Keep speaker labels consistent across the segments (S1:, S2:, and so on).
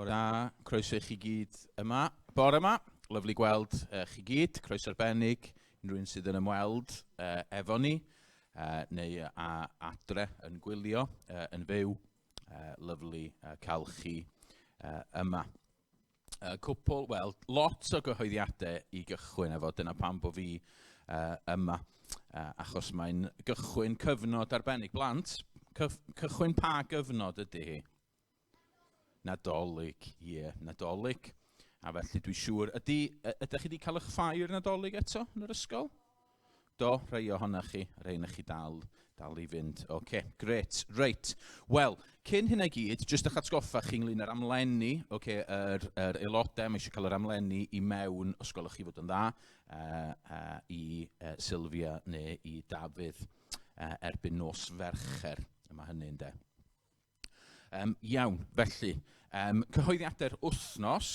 S1: Bore da, croeso i chi gyd yma. Bore yma, lyfli gweld chi gyd, croeso arbennig unrhyw un sydd yn ymweld efo ni, neu a adre yn gwylio yn fyw. Lyfli cael chi yma. Cwpl, wel, lot o gyhoeddiadau i gychwyn efo, dyna pam bod fi yma, achos mae'n gychwyn cyfnod arbennig. Blant, cychwyn pa gyfnod ydy hi? Nadolig, ie, yeah, Nadolig. A felly dwi'n siŵr, ydy, ydych chi wedi cael eich ffair Nadolig eto yn yr ysgol? Do, rhai ohonoch chi, rhai ohonoch chi dal, dal i fynd. Oce, okay, gret, reit. Wel, cyn hynna i gyd, jyst eich atgoffa chi ynglyn â'r amlenni, oce, okay, yr, yr aelodau, mae eisiau cael yr amlenni i mewn, os gwelwch chi fod yn dda, uh, i Sylvia neu i Dafydd erbyn nos Fercher. Mae hynny'n de. Um, iawn, felly, cyhoeddiadau'r wythnos,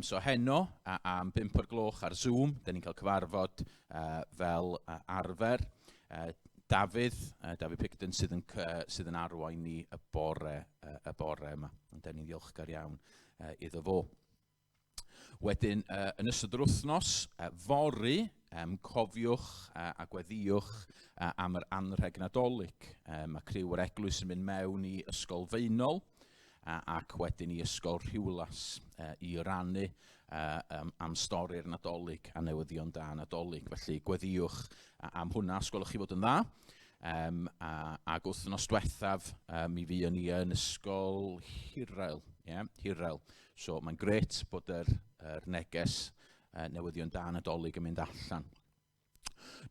S1: so heno a, am 5 o'r gloch ar Zoom, da ni'n cael cyfarfod fel arfer. Dafydd, Dafydd Picton sydd yn, sydd yn arwain ni y bore, y bore yma. Ond da ni'n ddiolchgar iawn iddo fo. Wedyn, yn ystod yr wythnos, fory, cofiwch a gweddïwch am yr anrheg Nadolig. Mae criw yr eglwys yn mynd mewn i Ysgol Faenol ac wedyn i Ysgol Rhiwlas i rannu am stori'r Nadolig a newyddion da Nadolig. Felly, gweddïwch am hwnna, os gwelwch chi fod yn dda. Um, a, ac wythnos diwethaf, mi fuon ni yn Ysgol Hirael. Yeah, Hirael. So mae'n grêt bod yr, yr neges newyddion da Nadolig yn mynd allan.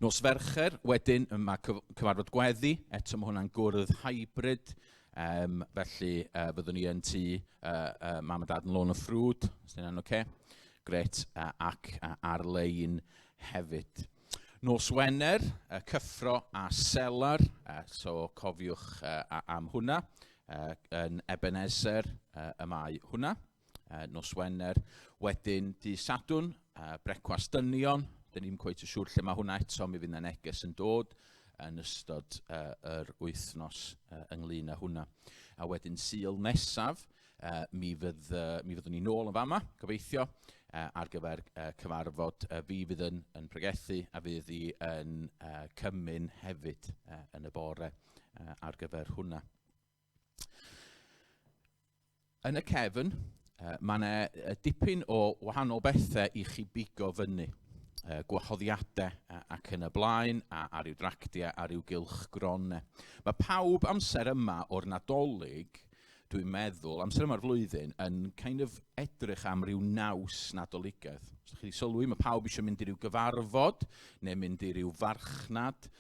S1: Nos Fercher, wedyn, mae cyfarfod gweddi, eto mae hwnna'n gwrdd hybrid, felly fyddwn ni yn tŷ mam a dad yn lôn y ffrwd, os dyna'n oce. Okay. Gret, ac ar-lein hefyd. Nos Wener, cyffro a selar, so cofiwch am hwnna. Yn Ebenezer y mae hwnna, nos Wener. Wedyn, dydd Sadwrn, brecwast dynion. Dyn ni'n cweit yn siŵr lle mae hwnna eto, mi fydd yna neges yn dod yn ystod yr wythnos ynglyn â hwnna. A wedyn Sul nesaf, mi, fydd, mi fyddwn ni nôl yn fama, gobeithio, ar gyfer cyfarfod fi fydd yn, yn pregethu a fydd hi yn cymun hefyd yn y bore ar gyfer hwnna. Yn y cefn, mae yna dipyn o wahanol bethau i chi bigo fyny. Gwahoddiadau ac yn y blaen, a, a rhyw dractiau a rhyw gylchgronau. Mae pawb amser yma o'r Nadolig, dwi'n meddwl, amser yma'r flwyddyn, yn kind of edrych am ryw naws Nadoligaidd. Os ydych chi wedi sylwi, mae pawb eisiau mynd i ryw gyfarfod, neu mynd i ryw farchnad,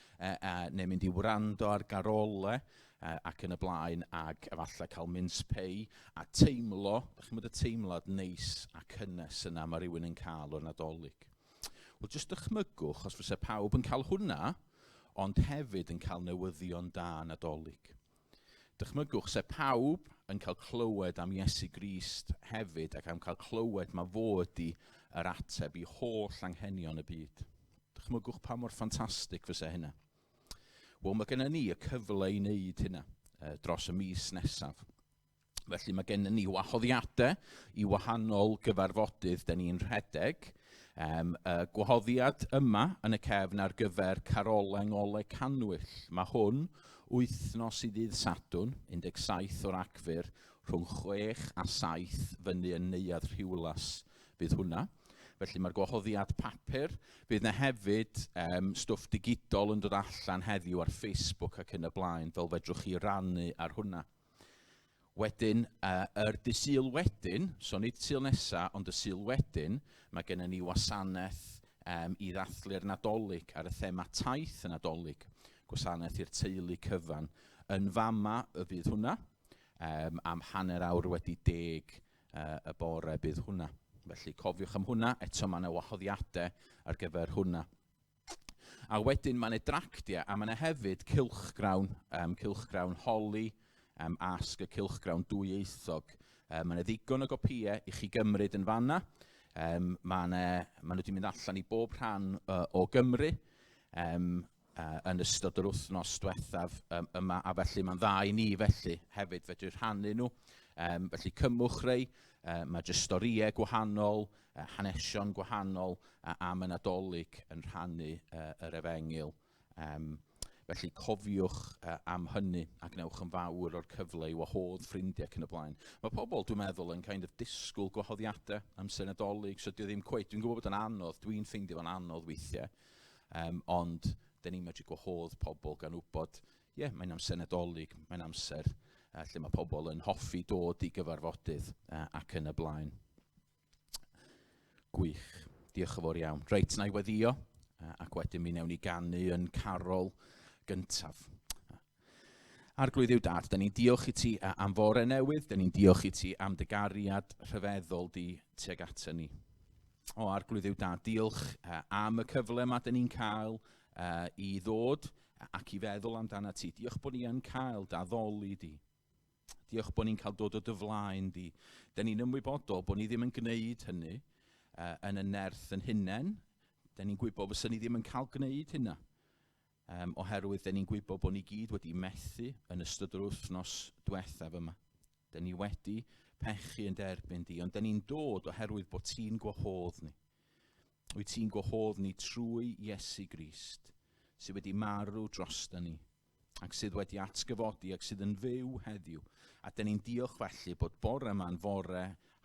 S1: neu mynd i wrando ar garolau, ac yn y blaen, ac efallai cael mince pei, a teimlo, da chi'n bod y teimlad neis a cynnes yna mae rhywun yn cael o'r Nadolig. Wel, jyst dychmygwch os fysa pawb yn cael hwnna, ond hefyd yn cael newyddion da Nadolig. Dychmygwch se pawb yn cael clywed am Iesu Grist hefyd ac am cael clywed mae fo ydy yr ateb i holl anghenion y byd. Dychmygwch pa mor ffantastig fysa hynna. Wel, mae gennym ni y cyfle i wneud hynna dros y mis nesaf. Felly mae gennym ni wahoddiadau i wahanol gyfarfodydd da ni'n rhedeg. Y gwahoddiad yma yn y cefn ar gyfer Carolau Ngole Cannwyll. Mae hwn wythnos i ddydd Sadwrn, 17 o Ragfyr, rhwng 6 a 7 fyny yn Neuadd Rhiwlas fydd hwnna. Felly mae'r gwahoddiad papur. Fydd yna hefyd stwff digidol yn dod allan heddiw ar Facebook ac yn y blaen, fel fedrwch chi rannu ar hwnna. Wedyn, yr dydd Sul wedyn, so nid Sul nesa, ond y Sul wedyn, mae gennym ni wasanaeth i ddathlu'r Nadolig ar y thema taith y Nadolig, gwasanaeth i'r teulu cyfan. Yn fama y fydd hwnna, am 10:30 y bore bydd hwnna. Felly cofiwch am hwnna, eto mae yna wahoddiadau ar gyfer hwnna. A wedyn mae yna dractiau, a mae yna hefyd cylchgrawn, cylchgrawn holi, asg y cylchgrawn dwyieithog. Mae yna ddigon o gopïau i chi gymryd yn fanna. Mae yna, maen nhw wedi mynd allan i bob rhan o Gymru. Yn ystod yr wythnos diwethaf yma, a felly mae'n dda i ni felly hefyd fedru rhannu nhw. Felly cymwch rei. Mae jyst storïau gwahanol, hanesion gwahanol am y Nadolig yn rhannu yr efengyl. Felly cofiwch am hynny a gwnewch yn fawr o'r cyfle i wahodd ffrindiau ac yn y blaen. Mae pobl, dwi'n meddwl, yn kind of disgwyl gwahoddiadau amser Nadolig, so dwi ddim cweit, dwi'n gwybod bod yn anodd, dwi'n ffeindio fo'n anodd weithiau, ond dyn ni'n medru gwahodd pobl gan wybod, ie, yeah, mae'n amser Nadolig, mae'n amser lle mae pobl yn hoffi dod i gyfarfodydd ac yn y blaen. Gwych. Diolch yn fawr iawn. Reit, na i weddio, ac wedyn mi newn ni ganu yn carol gyntaf. Arglwydd yw dad, da ni'n diolch i ti am fore newydd, da ni'n diolch i ti am dy gariad rhyfeddol di tuag ato ni. O, Arglwydd yw dad, diolch am y cyfle yma da ni'n cael i ddod ac i feddwl amdana ti. Diolch bod ni yn cael daddoli di. Diolch bod ni'n cael dod o dy flaen di. Da ni'n ymwybodol bod ni ddim yn gwneud hynny yn y nerth yn hunain. Da ni'n gwybod fysa ni ddim yn cael gwneud hynna. Oherwydd da ni'n gwybod bod ni gyd wedi methu yn ystod yr wythnos diwethaf yma. Da ni wedi pechu yn derbyn di, ond da ni'n dod oherwydd bod ti'n gwahodd ni. Wyt ti'n gwahodd ni trwy Iesu Grist, sydd wedi marw drosta ni, ac sydd wedi atgyfodi ac sydd yn fyw heddiw. A dyn ni'n diolch felly bod bore yma'n fore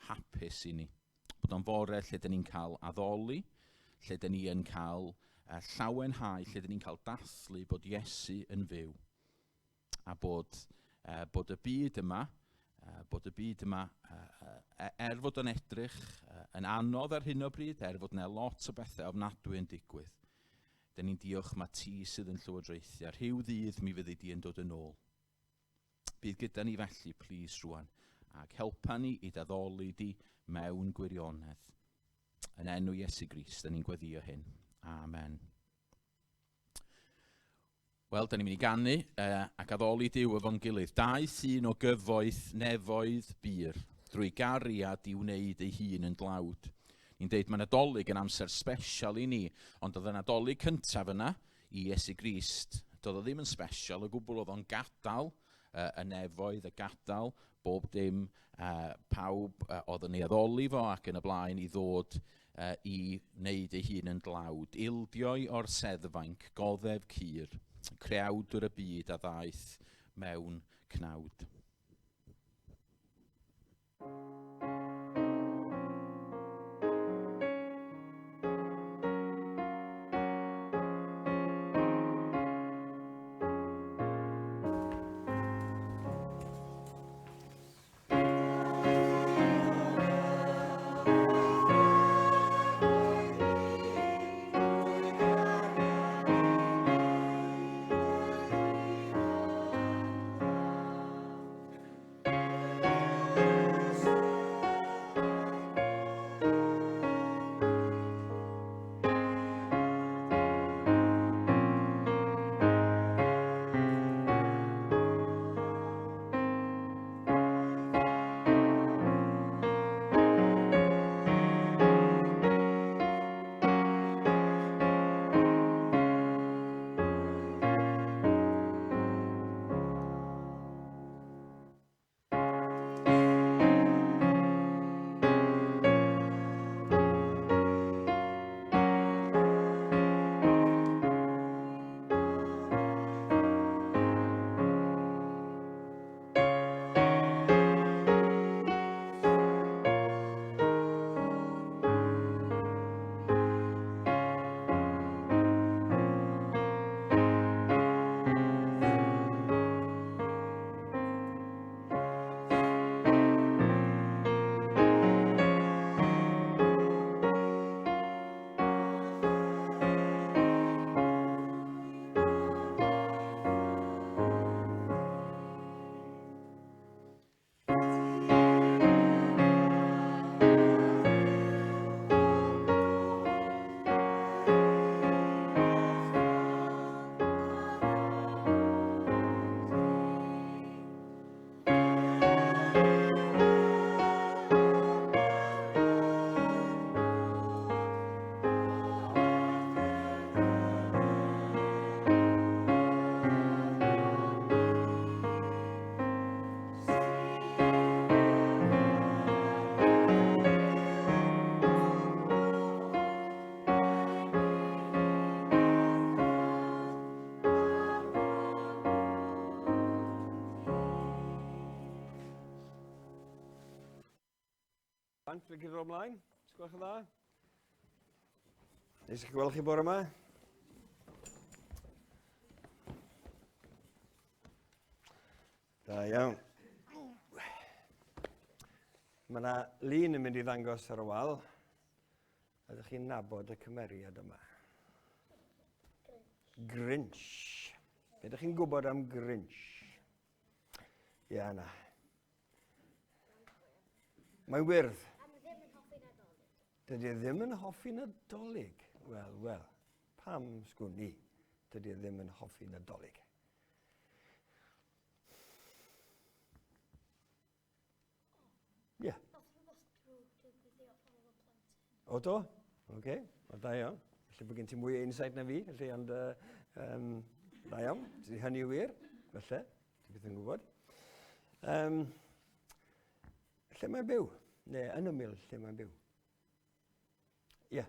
S1: hapus i ni. Bod o'n fore lle dyn ni'n cael addoli, lle dyn ni yn cael llawenhau, lle dyn ni'n cael dathlu bod Iesu yn fyw. A bod, bod y byd yma, bod y byd yma, er fod o'n edrych yn anodd ar hyn o bryd, er fod yna lot o bethau ofnadwy yn digwydd, Dyn ni'n diolch mae ti sydd yn llywodraethu, a rhyw ddydd mi fyddi di yn dod yn ôl. Bydd gyda ni felly, plîs rwan, ac helpa ni i daddoli di mewn gwirionedd. Yn enw Iesu Grist, dyn ni'n gweddio hyn. Amen. Wel, da ni'n mynd i ganu ac addoli Duw efo'n gilydd. Daeth un o gyfoeth nefoedd bur, drwy gariad i wneud ei hun yn dlawd. Ni'n deud mae Nadolig yn amser special i ni, ond oedd y Nadolig cyntaf yna i Iesu Grist, doedd o ddim yn special o gwbl, oedd o'n gadael y nefoedd, y gadael bob dim, pawb oedd yn ei addoli fo ac yn y blaen i ddod i wneud ei hun yn dlawd, ildioi o'r seddfainc, goddef cur, creawdwr y byd a ddaeth mewn cnawd.
S2: Plant, dwi'n cydro ymlaen. Sgwelwch yn dda. Neis i chi gweld chi bore yma. Da iawn. Mae yna lun yn mynd i ddangos ar y wal. Ydych chi'n nabod y cymeriad yma? Grinch. Grinch. Be ydych chi'n gwybod am Grinch? Ia, na. Mae'n wyrdd. Dydy e ddim yn hoffi Nadolig. Wel, wel, pam sgwn i? Dydy e ddim yn hoffi Nadolig. Ie. Yeah. O do? Oce, okay. Wel, da iawn. Felly bod gen ti mwy o insight na fi, felly, ond um, da iawn. Hynny wir, felly, ti byth yn gwybod. Um, lle mae'n byw? Neu yn ymyl lle mae'n byw? Ie. Yeah.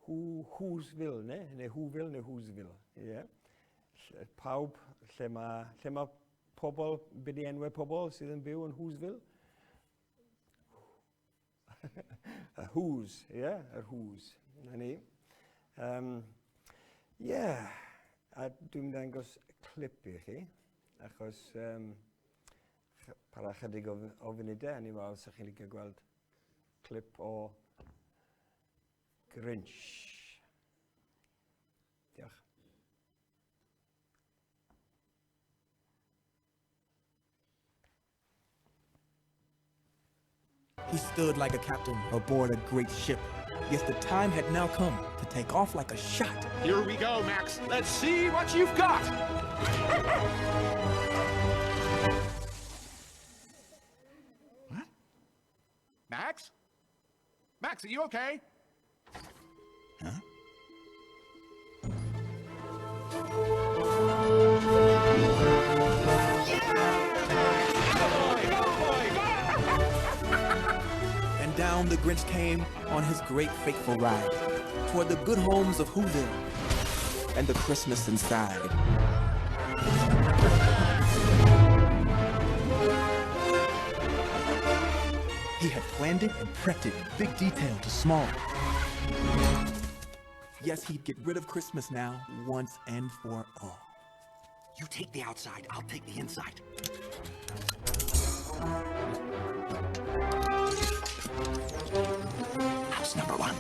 S2: Whoville, ne? Neu Whoville neu Whoville. Ie. Yeah. Pawb, lle mae, lle mae pobl, beth i enwau pobl sydd yn byw yn Whoville? Y Who's, ie, yeah, yr Who's. Na ni. Yeah, a dwi'n mynd dangos clip i chi, achos para chydig o, o funudau, a ni'n meddwl sa'ch chi'n licio gweld clip o Grinch. Diolch.
S3: He stood like a captain aboard a great ship. Yes, the time had now come to take off like a shot.
S4: Here we go, Max. Let's see what you've got. What? Max? Max, are you okay? Huh?
S3: And down the Grinch came on his great fateful ride toward the good homes of Whoville and the Christmas inside. He had planned it and prepped it, big detail to small. Yes, he'd get rid of Christmas now, once and for all.
S5: You take the outside, I'll take the inside. House number one.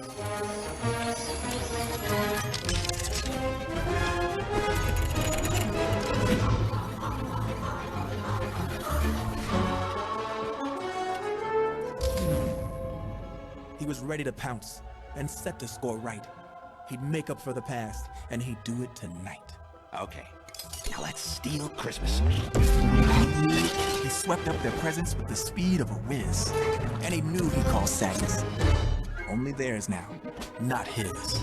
S3: He was ready to pounce and set the score right. He'd make up for the past, and he'd do it tonight.
S5: Okay, now let's steal Christmas.
S3: He swept up their presents with the speed of a whiz, and he knew he'd cause sadness. Only theirs now, not his.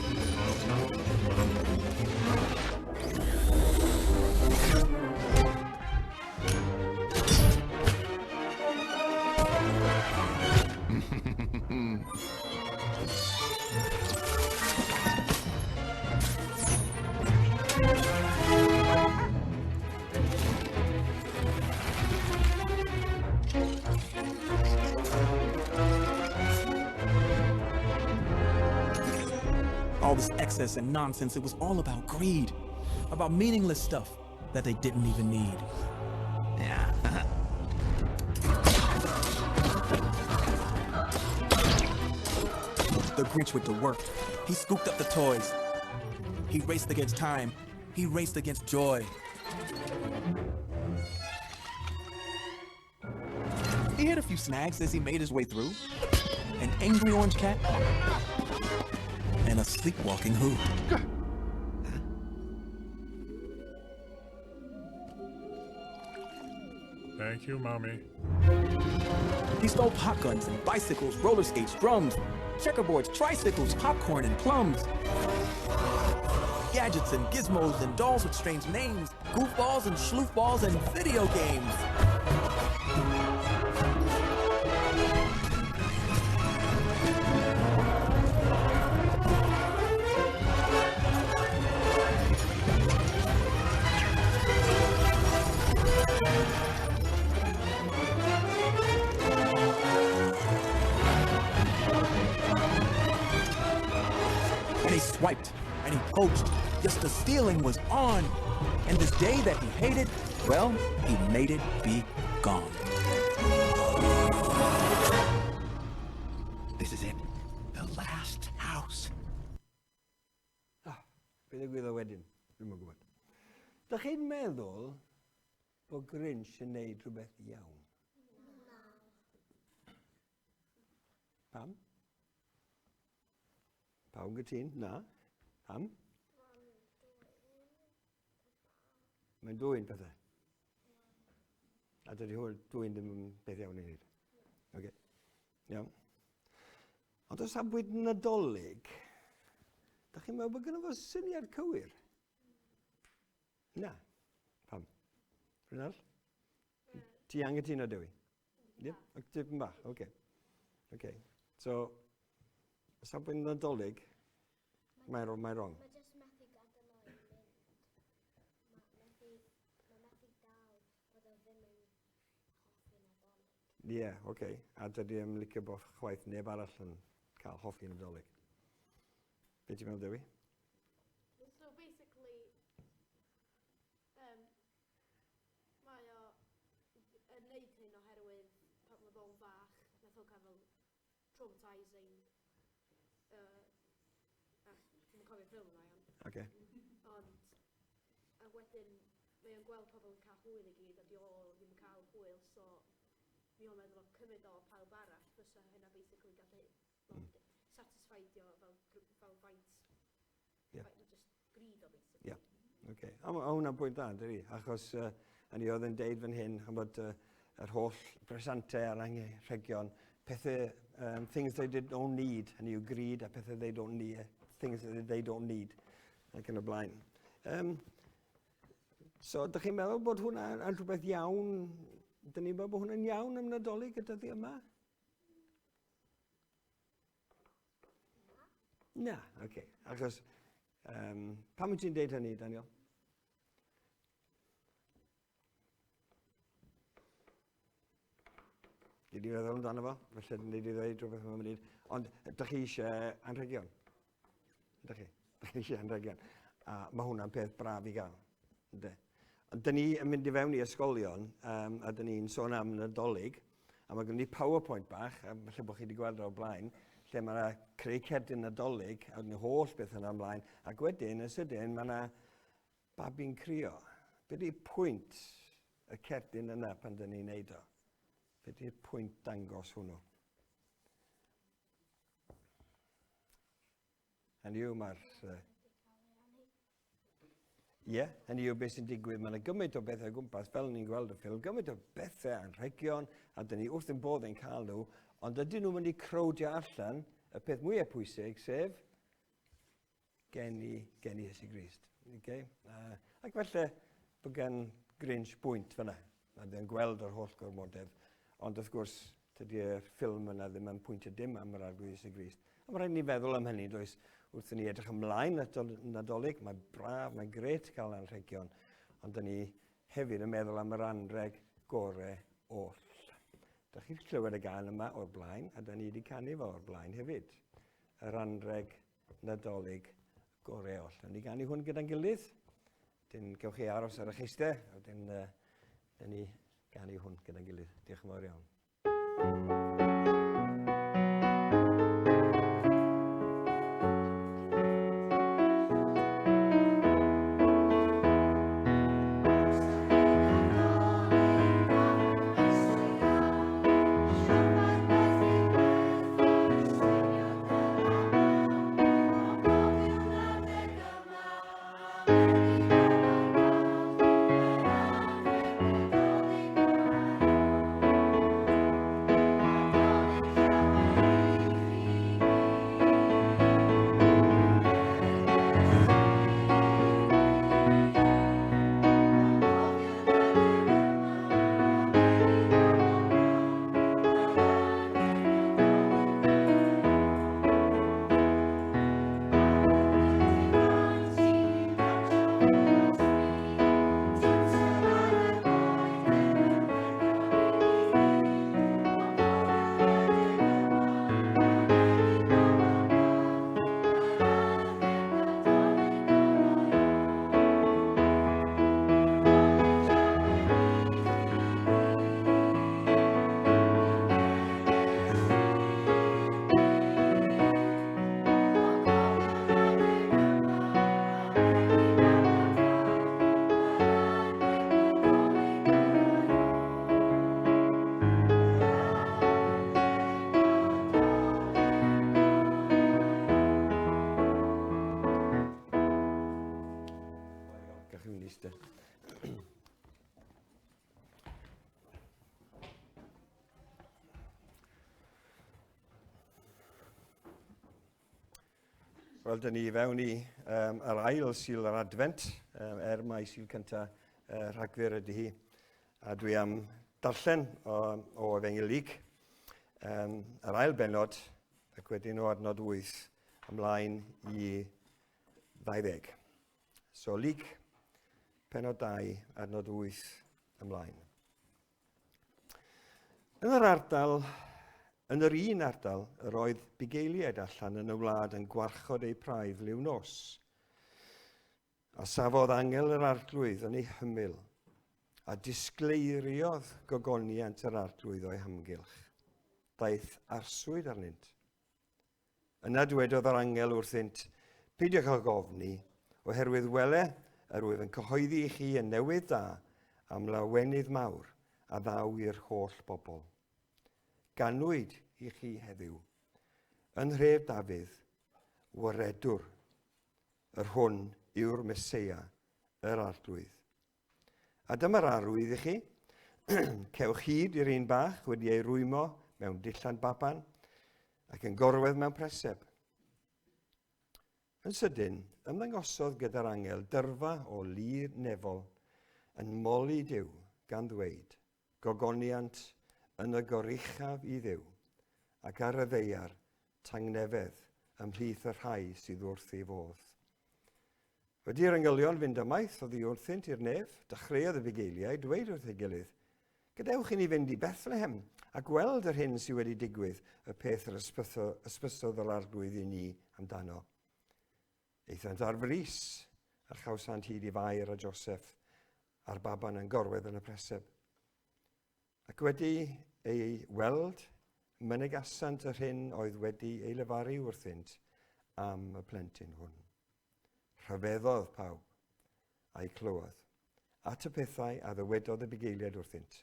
S3: All this excess and nonsense, it was all about greed, about meaningless stuff that they didn't even need.
S5: Yeah.
S3: The Grinch went to work. He scooped up the toys. He raced against time. He raced against joy. He hit a few snags as he made his way through. An angry orange cat and a sleepwalking who.
S6: Thank you, Mommy.
S3: He stole pop guns and bicycles, roller skates, drums, checkerboards, tricycles, popcorn, and plums. Gadgets and gizmos and dolls with strange names, goofballs and schloofballs and video games. They swiped, and he poached. Yes, the stealing was on. And this day that he hated, well, he made it be gone. This is it. The last house.
S2: Ah, be ddigwyddodd wedyn? Dwi'm yn gwybod. Dych chi'n meddwl bod Grinch yn neud rhywbeth iawn? Na. Pam? Pawb yn gytûn? Na. Pam? Mae'n dwyn pethau. A dydy hwn dwyn ddim yn beth iawn i wneud. Oce. Okay. Iawn. Ond o safbwynt Nadolig, da chi'n meddwl bod gynno fo syniad cywir? Na. Pam? Rhywun arall? Ti angytuno, Dewi? Ie? Yeah? Tipyn bach, oce. Okay. Okay. So, o safbwynt Nadolig, mae'n mae wrong.
S6: Mae jyst methu gadael o i mynd. Mae methu, mae methu dal bod o ddim yn hoffi Nadolig.
S2: Ie, yeah, oce. Okay. A dydy e'n licio bod chwaith neb arall yn cael hoffi Nadolig. Be ti'n meddwl, Dewi?
S7: So basically, mae o yn neud hyn oherwydd pan oedd o'n fach, nath o cael fel traumatising, dwi'm yn cofio'r ffilm yna iawn.
S2: Okay.
S7: Ond, a wedyn, mae o'n gweld pobl yn cael hwyl i gyd, a di o ddim yn cael hwyl, so mi o'n meddwl o cymryd o pawb arall, fysa hynna basically gallu satisfaidio fel, fel faint,
S2: yeah.
S7: faint, just greed o basically.
S2: Yeah. Okay. A ma' hwnna'n pwynt da, dydi? Achos hynny oedd yn deud fan hyn, bod yr holl bresantau a'r angenrhegion, pethau, things they don't need, hynny yw greed a pethau they don't need, things that they don't need, ac yn y blaen. So, dych chi'n meddwl bod hwnna yn rhywbeth iawn? Dyn ni'n meddwl bod hwnna'n iawn am Nadolig y dyddiau yma? Na, oce. Okay. Achos, pam wyt ti'n deud hynny, Daniel? Dwi wedi feddwl amdano fo, felly dwi wedi dweud rhywbeth yma munud. Ond ydych chi eisiau anrhegion? Ydych chi? Ydych chi eisiau anrhegion? A mae hwnna'n peth braf i gael. Ynde? Ond dyn ni yn mynd i fewn i ysgolion, a dyn ni'n sôn am Nadolig, a mae gen ni PowerPoint bach, a falle bod chi wedi gweld o'r blaen, lle mae yna creu cerdyn Nadolig, a wedyn holl beth yna ymlaen, ac wedyn, yn sydyn, mae yna babi'n crio. Be di pwynt y cerdyn yna pan dyn ni'n neud o? Be di'r pwynt dangos hwnnw? Hynny yw, mae'r... Ie, yeah, hynny yw beth sy'n digwydd. Mae yna gymaint o bethau o gwmpas, fel ni'n gweld y ffilm, gymaint o bethau anrhegion, a dyn ni wrth yn bodd yn cael nhw, ond ydyn nhw'n mynd i crowdio allan y peth mwyaf pwysig, sef geni, geni Iesu Grist. Okay? Ac felly, bod gen Grinch bwynt fyna. Mae fe'n gweld yr holl gormodedd. Ond wrth gwrs, tydi'r ffilm yna ddim yn pwyntio dim am yr Arglwydd Iesu Grist. A mae rhaid ni feddwl am hynny, does, wrth i ni edrych ymlaen at Nadolig, mae braf, mae'n gret cael anrhegion, ond dyn ni hefyd yn meddwl am yr anrheg gore oll. Da chi wedi clywed y gân yma o'r blaen, a da ni wedi canu fo o'r blaen hefyd. Yr anrheg Nadolig gore oll. Nawn ni ganu hwn gyda'n gilydd. Dyn gewch chi aros ar eich eistedd, a wedyn dyn ni ganu hwn gyda'n gilydd. Diolch yn fawr iawn. Wel, dyn ni fewn i um, yr ail Sul yr Adfent, um, er mai Sul cyntaf uh, Rhagfyr ydy hi. A dwi am darllen o, o Efengyl Luc, um, yr ail benod, ac wedyn o adnod 8 ymlaen i 20. So Luc, penod 2, adnod 8 ymlaen. Yn yr ardal, yn yr un ardal, yr oedd bugeiliaid allan yn y wlad yn gwarchod eu praidd liw nos. A safodd angel yr arglwydd yn ei hymyl, a disgleiriodd gogoniant yr arglwydd o'i hamgylch. Daeth arswyd arnynt. Yna dywedodd yr angel wrthynt, Peidiwch ag ofni, oherwydd wele, yr wyf yn cyhoeddi i chi y newydd da am lawenydd mawr a ddaw i'r holl bobl. Ganwyd i chi heddiw, yn nhref Dafydd, waredwr, yr hwn yw'r Meseia, yr Arglwydd. A dyma'r arwydd i chi. Cewch hyd i'r un bach wedi ei rwymo mewn dillad baban ac yn gorwedd mewn preseb. Yn sydyn, ymddangosodd gyda'r angel dyrfa o lu nefol yn moli Duw gan ddweud, Gogoniant yn y goruchaf i Dduw, ac ar y ddaear tangnefedd ymhlith y rhai sydd wrth ei fodd. Wedi i'r angylion fynd ymaith oddi wrthynt i'r nef, dechreuodd y bugeiliaid dweud wrth ei gilydd, Gadewch i ni fynd i Bethlehem a gweld yr hyn sydd wedi digwydd, y peth yr ysbysodd yr arglwydd i ni amdano. Aethant ar frys a chawsant hyd i Fair a Joseph a'r baban yn gorwedd yn y preseb. Ac wedi ei weld, mynegasant yr hyn oedd wedi ei lefaru wrthynt am y plentyn hwn. Rhyfeddodd pawb a'i clywodd at y pethau a ddywedodd y bugeiliaid wrthynt.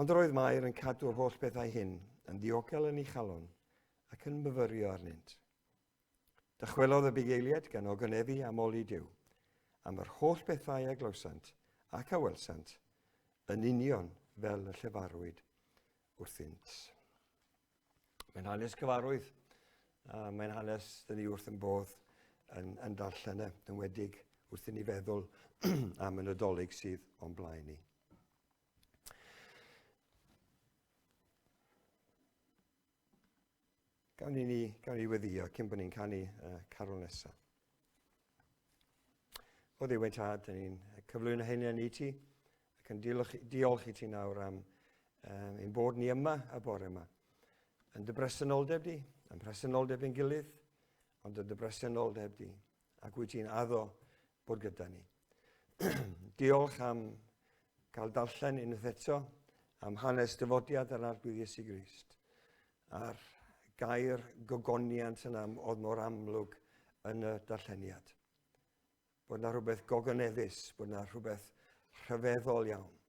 S2: Ond yr oedd Mair yn cadw'r holl bethau hyn yn ddiogel yn ei chalon ac yn myfyrio arnynt. Dychwelodd y bugeiliaid gan ogoneddu a moli Duw am yr holl bethau a glywsant ac a welsant yn union fel y llefarwyd wrthynt. Mae'n hanes cyfarwydd, a mae'n hanes dyn ni wrth yn bodd yn, yn darllen e, yn wedig wrth i ni feddwl am y Nadolig sydd o'n blaen ni. Gawn ni, ni, gawn ni weddio cyn bod ni'n canu uh, carol nesaf. O Dduw ein tad, dyn ni'n cyflwyno hyn i ti ac yn diolch, diolch i ti nawr am um, ein bod ni yma y bore yma. Yn dy bresenoldeb di, yn presenoldeb ein gilydd, ond yn dy bresenoldeb di, ac wyt ti'n addo bod gyda ni. diolch am cael darllen unwaith eto am hanes dyfodiad yr Arglwydd Iesu Grist a'r gair gogoniant yna oedd mor amlwg yn y darlleniad. Bod yna rhywbeth gogoneddus, bod yna rhywbeth rhyfeddol iawn,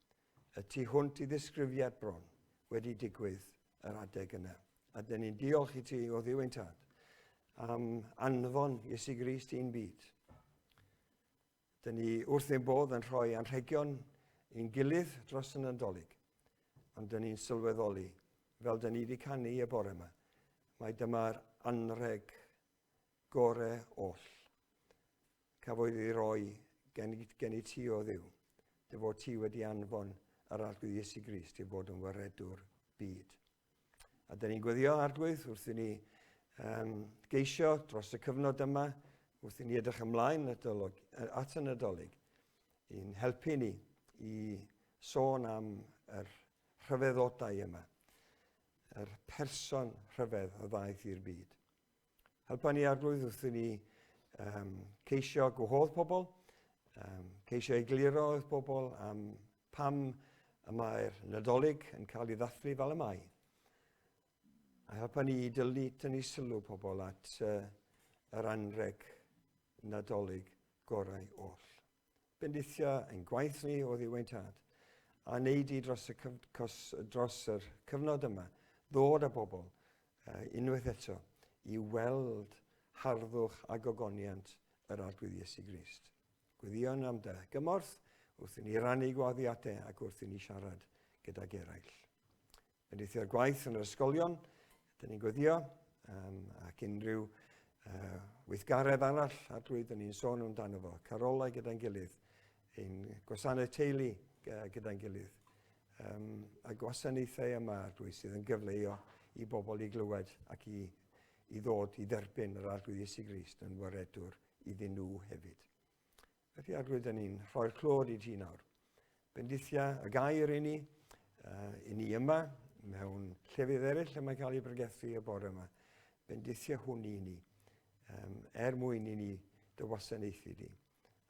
S2: y tu hwnt i ddisgrifiad bron, wedi digwydd yr adeg yna. A dyn ni'n diolch i ti o Dduw ein tad am anfon Iesu Grist i'n byd. Dyn ni wrth ein bodd yn rhoi anrhegion i'n gilydd dros y Nadolig, ond dyn ni'n sylweddoli, fel dyn ni wedi canu y bore yma, mai dyma'r anrheg gore oll. Cafodd ei roi gen, gen i ti o Dduw, dy fod ti wedi anfon yr Arglwydd Iesu Grist i fod yn waredwr byd. A dyn ni'n gweddio Arglwydd wrth i ni um, geisio dros y cyfnod yma, wrth i ni edrych ymlaen at, at y Nadolig, i'n helpu ni i sôn am yr rhyfeddodau yma, yr person rhyfedd a ddaeth i'r byd. Helpa ni Arglwydd wrth i ni um, ceisio gwahodd pobl, um, ceisio egluro wrth bobl am pam y mae'r Nadolig yn cael ei ddathlu fel y mae. A helpa ni i dylnu, tynnu sylw pobl at uh, yr anrheg Nadolig gorau oll. Bendithia ein gwaith ni o Dduw ein Tad, a wneud i dros y, cyf, dros yr cyfnod yma ddod â bobl uh, unwaith eto i weld harddwch a gogoniant yr Arglwydd Iesu Grist. Gweddïon am dy gymorth wrth i ni rannu gwaddiadau ac wrth i ni siarad gydag eraill. Bendithio'r gwaith yn yr ysgolion, dyn ni'n gweddio, um, ac unrhyw Weithgaredd arall, Arglwydd, dyn ni'n sôn amdano fo, carolau gyda'n gilydd, ein gwasanaeth teulu gyda'n gilydd, a gwasanaethau yma, Arglwydd, sydd yn gyfle i, i bobl i glywed ac i, i ddod i dderbyn yr Arglwydd Iesu Grist yn waredwr iddyn nhw hefyd. Felly, Arglwydd, dyn ni'n rhoi'r clod i ti nawr. Bendithia y gair i ni, i ni yma, mewn llefydd eraill y mae'n cael ei bregethu y bore yma. Bendithia hwn i ni, er mwyn i ni dy wasanaethu di,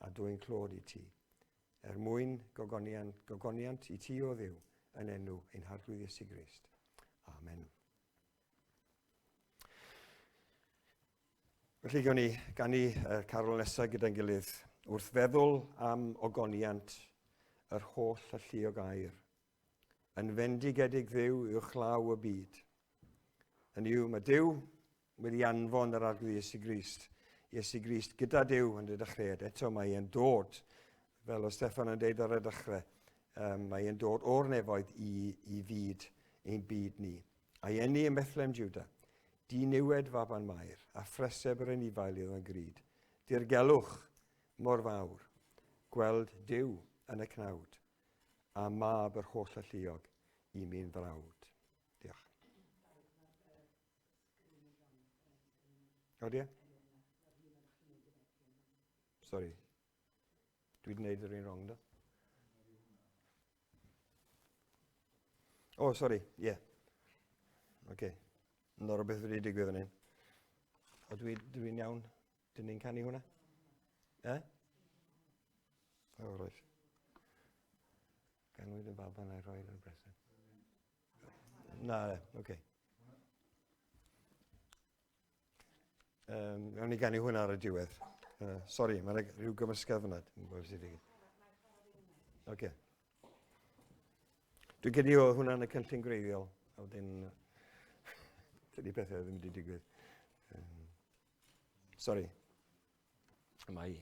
S2: a dwy'n clod i ti. Er mwyn gogoniant, gogoniant i ti o Dduw, yn enw ein Harglwydd Iesu Grist. Amen. Felly gawn ni ganu y carol nesaf gyda'n gilydd wrth feddwl am ogoniant yr holl alluog air. Yn fendigedig Dduw uwchlaw y byd. Hynny yw, mae Duw wedi anfon yr Arglwydd Iesu Grist. Iesu Grist gyda Duw yn y dechreuad. Eto mae e'n dod, fel o Steffan yn deud ar y dechrau, mae e'n dod o'r nefoedd i, i fyd, ein byd ni. A'i eni ym Methlehem Juda. Diniwed faban Mair, a phreseb yr anifail iddo yn grud. Dirgelwch mor fawr, gweld Duw yn y cnawd, a mab yr holl alluog i mi'n frawd. Diolch. O, die? Sorry. Dwi wedi gwneud yr un wrong, do? O, oh, sori, ie. Yeah. Oce. Okay. Yna rhywbeth wedi digwydd yn hyn. O, dwi'n dwi iawn? Dyn ni'n canu hwnna? E? O, oh, right. Ganwyd yn faban a'i roi yn y bresen. Na, oce. Okay. Um, Awn ni ganu hwnna ar y diwedd. Sori, mae'n rhyw gymysgedd fyna. Dwi'n gwybod sydd wedi. Oce. Okay. Dwi'n credu oedd hwnna yn y cynllun gwreiddiol, a wedyn dydy pethau ddim wedi digwydd. Sorry. Yma i.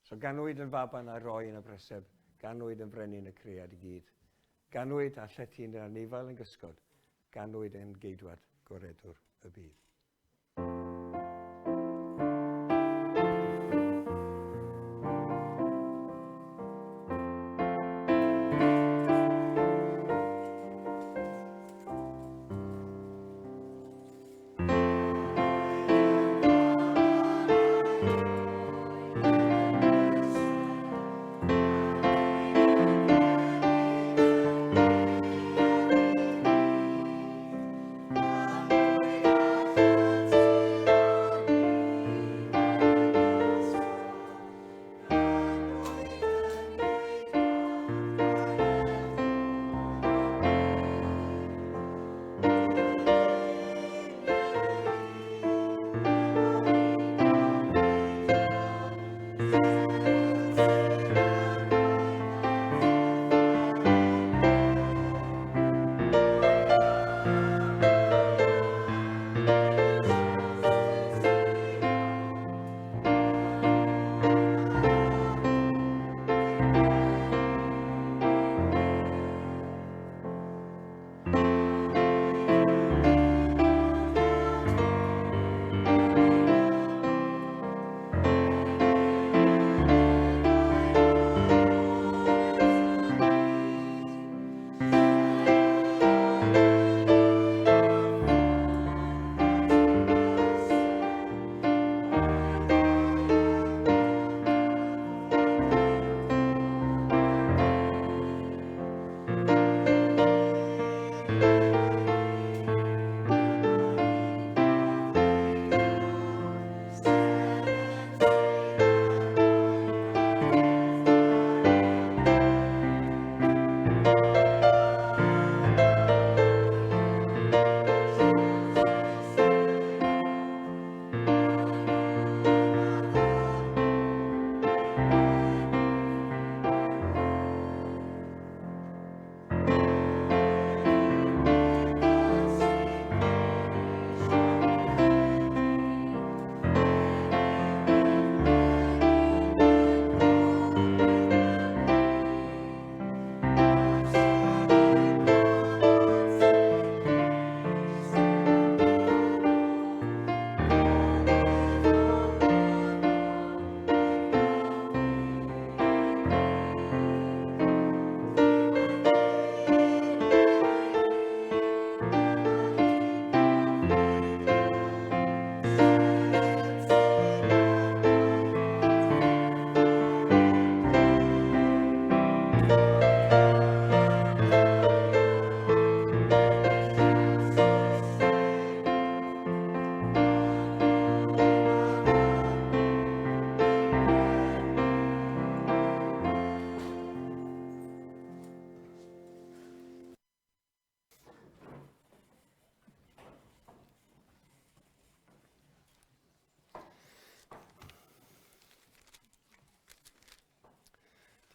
S2: So ganwyd yn faban a roi yn y preseb, ganwyd yn frenin y cread i gyd. Ganwyd a llety yn yr anifail yn gysgod, ganwyd yn geidwad goredwr y byd.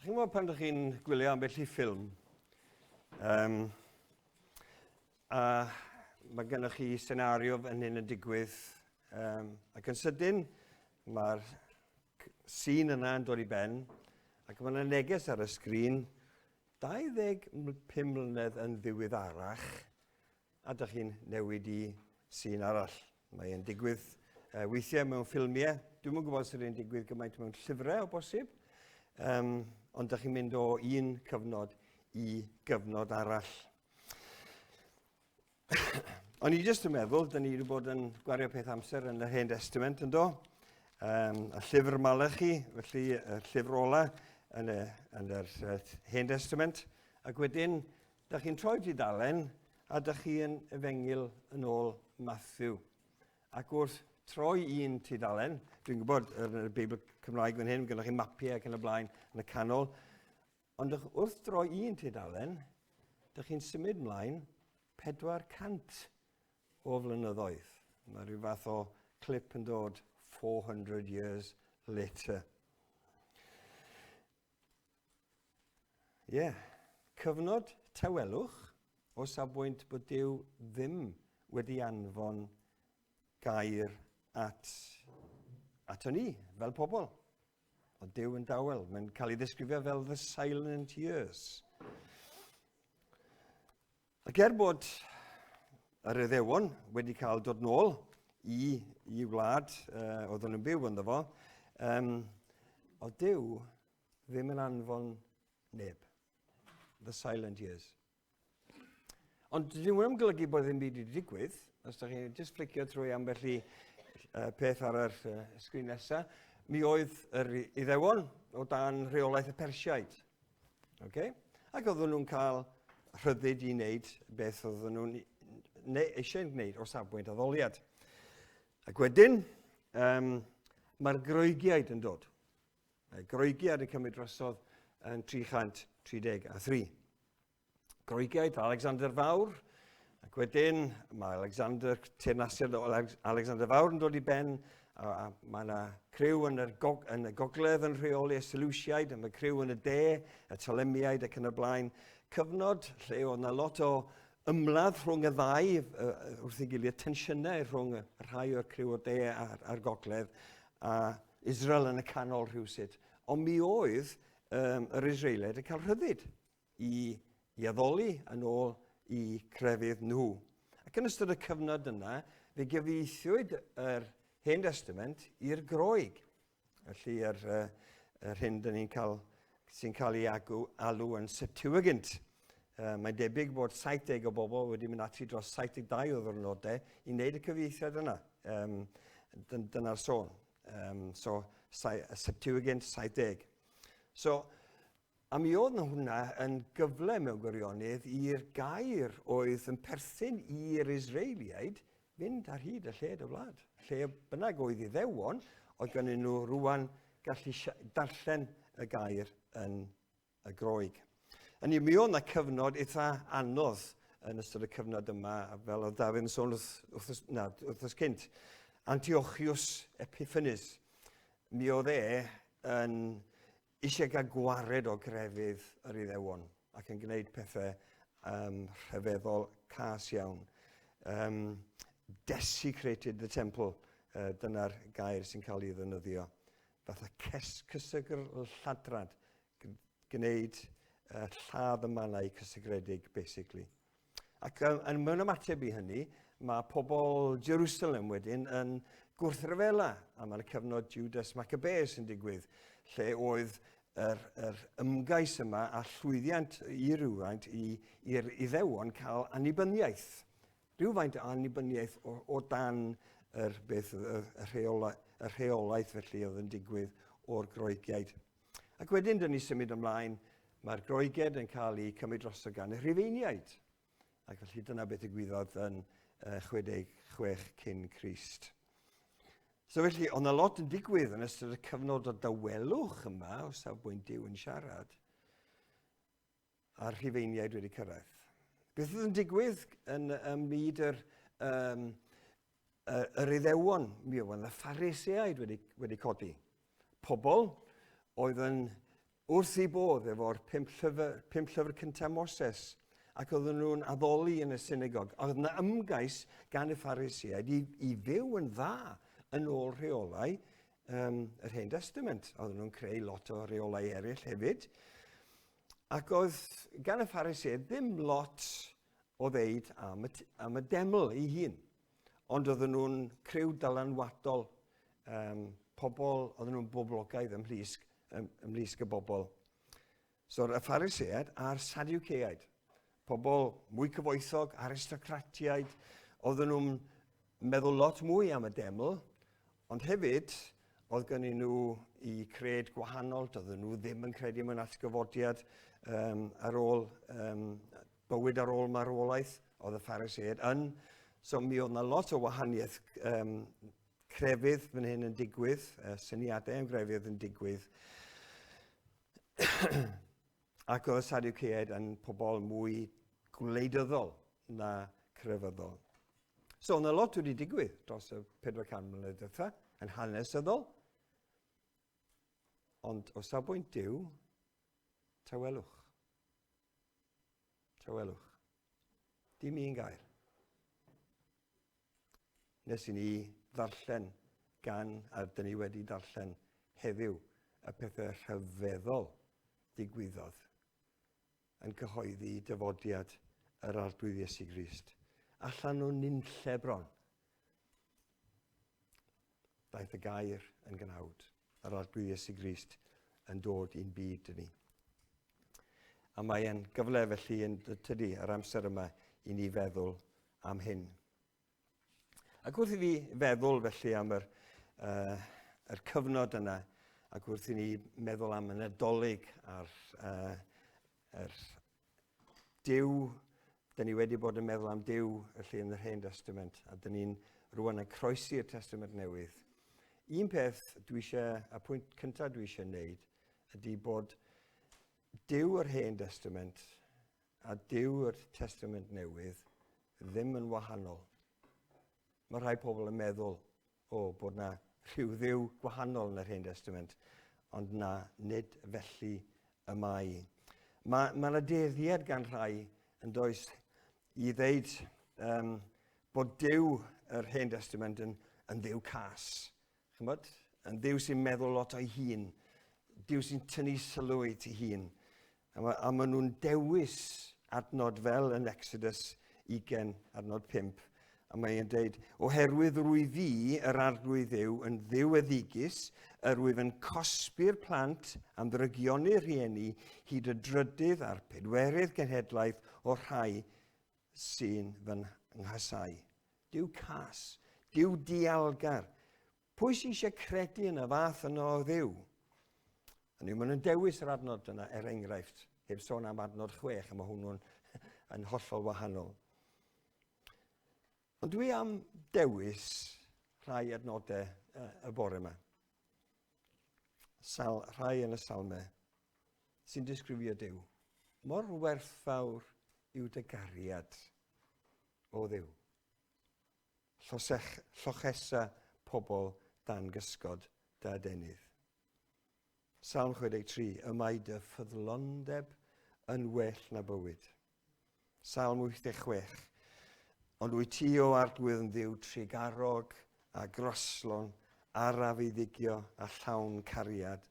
S2: Chi'n gwybod pan ydych chi'n gwylio ambell i ffilm, um, a mae gennych chi senario fan hyn yn digwydd, um, ac yn sydyn mae'r sîn yna yn dod i ben, ac mae yna neges ar y sgrin, 25 mlynedd yn ddiweddarach, a dych chi'n newid i sîn arall. Mae e'n digwydd uh, weithiau mewn ffilmiau. Dwi'm yn gwybod os ydy'n digwydd gymaint mewn llyfrau o bosib, um, ond dych chi'n mynd o un cyfnod i gyfnod arall. O'n i jyst yn meddwl, dyn ni wedi bod yn gwario peth amser yn yr Hen Testament yn do. Um, y llyfr Malachi, felly y llyfr ola yn, y, yn yr Hen Testament. Ac wedyn, Da chi'n troi tudalen a da chi yn Efengyl yn ôl Matthew. Ac wrth troi un tudalen, dwi'n gwybod yn y Beibl Cymraeg fan hyn, gyda chi mapiau ac yn y blaen yn y canol, ond wrth droi un tudalen, da chi'n symud mlaen 400 o flynyddoedd. Mae rhyw fath o clip yn dod 400 years later. Ie, yeah. Cyfnod tawelwch o safbwynt bod Duw ddim wedi anfon gair at, ato ni fel pobl. Ond Duw yn dawel. Mae'n cael ei ddisgrifio fel the silent years. Ac er bod yr Iddewon wedi cael dod nôl i, i wlad uh, oedden nhw'n byw ynddo fo, um, oedd Duw ddim yn anfon neb. The silent years. Ond dyn nhw'n golygu bod ddim byd wedi digwydd. Os ydych chi'n just flicio trwy ambell i uh, peth ar yr uh, sgrin nesaf, mi oedd yr Iddewon o dan rheolaeth y Persiaid. Okay? Ac oedden nhw'n cael rhyddid i wneud beth oedden nhw'n eisiau gwneud o safbwynt addoliad. Ac wedyn, um, mae'r Groegiaid yn dod. Mae Groegiaid yn cymryd drosodd yn 333. Groegiaid, Alexander Fawr, ac wedyn mae Alexander, teyrnasiad o Alexander Fawr yn dod i ben, a, a mae yna criw yn, yr gog, yn y gogledd yn rheoli y Seleuciaid, a mae criw yn y de, y Ptolemiaid ac yn y blaen. Cyfnod lle oedd yna lot o ymladd rhwng y ddau wrth ei gilydd, tensiynau rhwng y rhai o'r criw o'r de a'r, a'r gogledd, a Israel yn y canol rhywsut. Ond mi oedd um, yr Israeliaid yn cael rhyddid i, i addoli yn ôl i crefydd nhw. Ac yn ystod y cyfnod yna, fe gyfieithiwyd yr Hen Testament i'r Groeg. Felly yr, yr hyn dyn ni'n cael, sy'n cael ei agw, alw yn Septuagint. Uh, mae'n debyg bod 70 o bobl wedi mynd ati dros 72 o ddwrnodau i wneud y cyfieithiad yna. Um, dyn, dyna'r sôn. Um, so, Septuagint 70. So, A mi oedd na hwnna yn gyfle mewn gwirionedd i'r gair oedd yn perthyn i'r Israeliaid fynd ar hyd y lled y wlad. Lle bynnag oedd Iddewon, oedd gennyn nhw rwan gallu darllen y gair yn y Groeg. Yn i mi oedd na cyfnod eitha anodd yn ystod y cyfnod yma, fel oedd Dafydd yn sôn wrth, wrth, na, wrth cynt. Antiochus Epiphanes, mi oedd e yn eisiau cael gwared o grefydd yr Iddewon ac yn gwneud pethau um, rhyfeddol cas iawn. Um, desecrated the temple, uh, dyna'r gair sy'n cael ei ddefnyddio. Fatha ces, cysegr lladrad, gwneud uh, lladd y mannau cysegredig, basically. Ac um, mewn ymateb i hynny, mae pobl Jerusalem wedyn yn gwrthryfela, a mae'r cyfnod Judas Maccabeus yn digwydd, lle oedd yr, yr ymgais yma a llwyddiant i rywfaint i'r Iddewon cael annibyniaeth. Rhywfaint o annibyniaeth o, o dan yr, beth, y, y, rheola, y rheolaeth felly oedd yn digwydd o'r Groegiaid. Ac wedyn, dyn ni symud ymlaen, mae'r Groegiaid yn cael eu cymryd drosto gan y Rhufeiniaid. Ac felly dyna beth ddigwyddodd yn 66 cyn Crist. So felly, oedd yna lot yn digwydd yn ystod y cyfnod o dawelwch yma, o safbwynt Duw yn siarad, a'r Rhufeiniaid wedi cyrraedd. Beth oedd yn digwydd yn ym myd yr, um, yr Iddewon? Mi oedd y Phariseaid wedi, wedi codi. Pobl oedd yn wrth ei bodd efo'r pump llyfr, pump llyfr cyntaf Moses, ac oedden nhw'n addoli yn y synagog. Oedd yna ymgais gan y Phariseaid i, i fyw yn dda yn ôl rheolau um, yr Hen Testament. Oedden nhw'n creu lot o reolau eraill hefyd. Ac oedd gan y Phariseaid ddim lot o ddeud am y, am y deml ei hun. Ond oedden nhw'n criw dylanwadol, um, pobl, oedden nhw'n boblogaidd ymhlysg, ym, ymhlysg y bobl. So'r y Phariseaid a'r Sadduceaid, pobl mwy cyfoethog, aristocratiaid, oedden nhw'n meddwl lot mwy am y deml, ond hefyd oedd gen nhw i cred gwahanol, doedden nhw ddim yn credu mewn atgyfodiad um, ar ôl um, bywyd ar ôl marwolaeth, oedd y Phariseaid yn. So mi oedd yna lot o wahaniaeth um, crefydd fan hyn yn digwydd, uh, syniadau am grefydd yn digwydd. Ac oedd y Sadduceaid yn pobl mwy gwleidyddol na crefyddol. So, yna lot wedi digwydd dros y 400 mlynedd diwetha, yn hanesyddol. Ond o safbwynt Duw, tawelwch. Tawelwch. Dim un gair. Nes i ni ddarllen gan, a dyn ni wedi darllen heddiw, y pethau rhyfeddol digwyddodd yn cyhoeddi dyfodiad yr Arglwydd Iesu Grist. Allan o nunlle bron. Daeth y gair yn gnawd, yr Arglwydd Iesu Grist yn dod i'n byd ni. A mae e'n gyfle felly yn tydi yr amser yma i ni feddwl am hyn. Ac wrth i fi feddwl felly am yr, uh, yr cyfnod yna, ac wrth i ni meddwl am y Nadolig a'r uh, yr Duw, dyn ni wedi bod yn meddwl am Duw felly yn yr Hen Testament, a dyn ni'n rwan yn croesi'r Testament Newydd. Un peth dwi eisiau, y pwynt cyntaf dwi eisiau wneud, ydy bod Duw yr Hen Testament a Duw yr Testament Newydd ddim yn wahanol. Mae rhai pobl yn meddwl, o, bod na rhyw ddiw gwahanol yn yr Hen Testament, ond na, nid felly y mae. Mae yna ma dueddiad gan rhai yn does i ddeud um, bod Duw yr Hen Testament yn, yn ddiw cas. Chymod? Yn ddiw sy'n meddwl lot o'i hun. Duw sy'n tynnu sylw i ti hun. A, ma, a maen nhw'n dewis adnod fel yn Exodus 20, adnod 5. A mae e'n deud, oherwydd rwy fi, yr arglwydd Dduw, yn ddiw eddigus, yr wyf yn cosbi'r plant am ddrygioni'r rhieni hyd y drydydd a'r pedwerydd genhedlaeth o'r rhai sy'n fy nghasau. Duw cas, Duw dialgar, Pwy sy'n eisiau credu yn y fath yno o Dduw? Hynny yw, maen nhw'n dewis yr adnod yna, er enghraifft, heb sôn am adnod chwech, a mae hwnnw'n yn hollol wahanol. Ond dwi am dewis rhai adnodau y bore yma. Sal, rhai yn y salmau sy'n disgrifio Duw. Mor werthfawr yw dy gariad o Dduw. Llosech, llochesa pobl dan gysgod dy adenydd. Salm 63, y mae dy ffyddlondeb yn well na bywyd. Salm 86, ond wyt ti o arglwydd yn ddiw trugarog a groslon, araf i ddigio a llawn cariad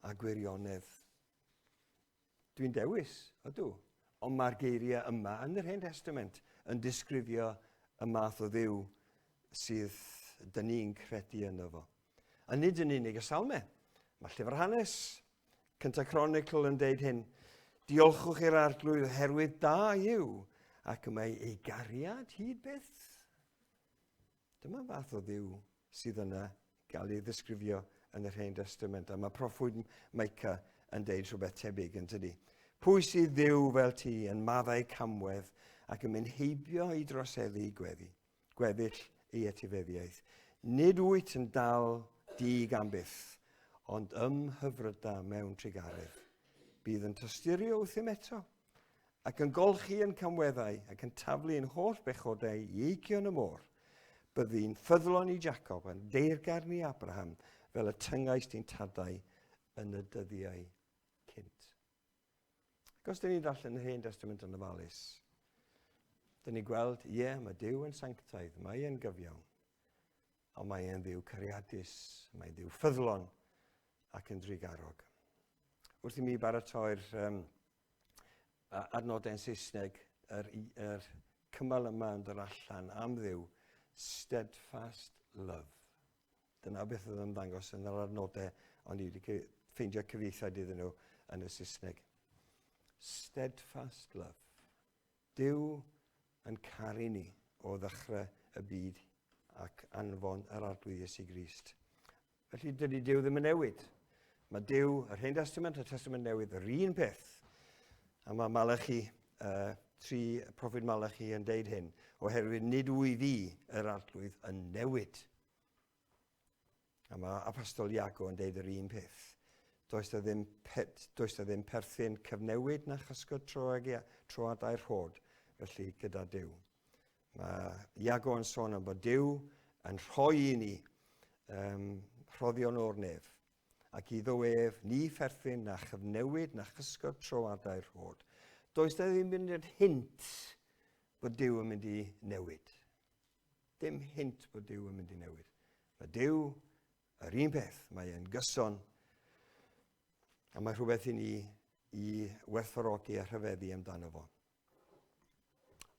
S2: a gwirionedd. Dwi'n dewis, ydw. Ond mae'r geiriau yma yn yr Hen Testament yn disgrifio y math o ddiw sydd dyn ni'n credu yno fo. A nid yn unig y salmau. Mae llyfr hanes, Cynta Chronicle yn deud hyn. Diolchwch i'r arglwydd oherwydd da yw, ac y mae ei gariad hyd byth. Dyma fath o ddiw sydd yna gael ei ddisgrifio yn yr Hen Destament. A mae proffwyd Micah yn deud rhywbeth tebyg yn tydi. Pwy sydd ddiw fel ti yn maddau camwedd ac yn mynd heibio i droseddu i gweddi, gweddill ei etifeddiaeth. Nid wyt yn dal dig am byth, ond ymhyfryda mewn trugaredd. Bydd yn tosturio wrthym eto, ac yn golchi yn camweddau ac yn taflu yn holl bechodau i eigion y môr. Byddi'n ffyddlon i Jacob yn deyrgarn i Abraham fel y tyngais di'n tadau yn y dyddiau cynt. hint. Ac os dyn ni'n darllen yr Hen Testament yn ofalus, dyn ni'n gweld, ie, yeah, mae Duw yn sanctaidd, mae e'n gyfiawn, ond mae e'n ddiw cariadus, mae'n ddiw ffyddlon ac yn drugarog. Wrth i mi baratoi'r um, adnodau'n Saesneg, yr, yr cymal yma yn dod allan am ddiw, steadfast love. Dyna beth oedd yn ymddangos yn yr adnodau, ond i wedi ffeindio cyfieithiad iddyn nhw yn y Saesneg. Steadfast love. Duw yn caru ni o ddechrau y byd ac anfon yr Arglwydd Iesu Grist. Felly dydy Duw ddim yn newid. Mae Duw, yr Hen Testament a'r Testament Newydd, yr un peth. A mae Malachi, uh, tri proffwyd Malachi yn deud hyn, oherwydd nid wyf fi yr Arglwydd yn newid. A mae Apostol Iago yn deud yr un peth. Does da ddim, does da ddim perthyn cyfnewid na chysgod troadau'r rhod, felly gyda Duw. Mae Iago yn sôn am bod Duw yn rhoi i ni um, rhoddion o'r nef, ac iddo ef ni pherthyn na chyfnewid na chysgod troadau'r rhod. Does da ddim yn hint bod Duw yn mynd i newid. Dim hint bod Duw yn mynd i newid. Mae Duw yr un peth, mae e'n gyson, a mae rhywbeth i ni i werthfawrogi a rhyfeddu amdano fo.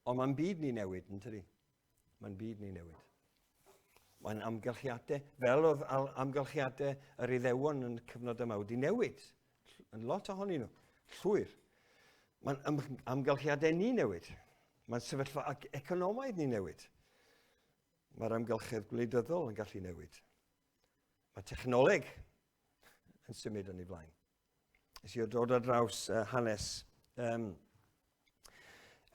S2: Ond mae'n byd ni newid, yn tydi? Mae'n byd ni newid. Mae'n amgylchiadau, fel oedd amgylchiadau yr Iddewon yn cyfnod yma wedi newid. Yn lot ohonyn nhw, llwyr. Mae'n amgylchiadau ni newid. Mae'n sefyllfa economaidd ni newid. Mae'r amgylchedd gwleidyddol yn gallu newid. Mae technoleg yn symud yn ei flaen. Nes i dod ar draws uh, hanes um,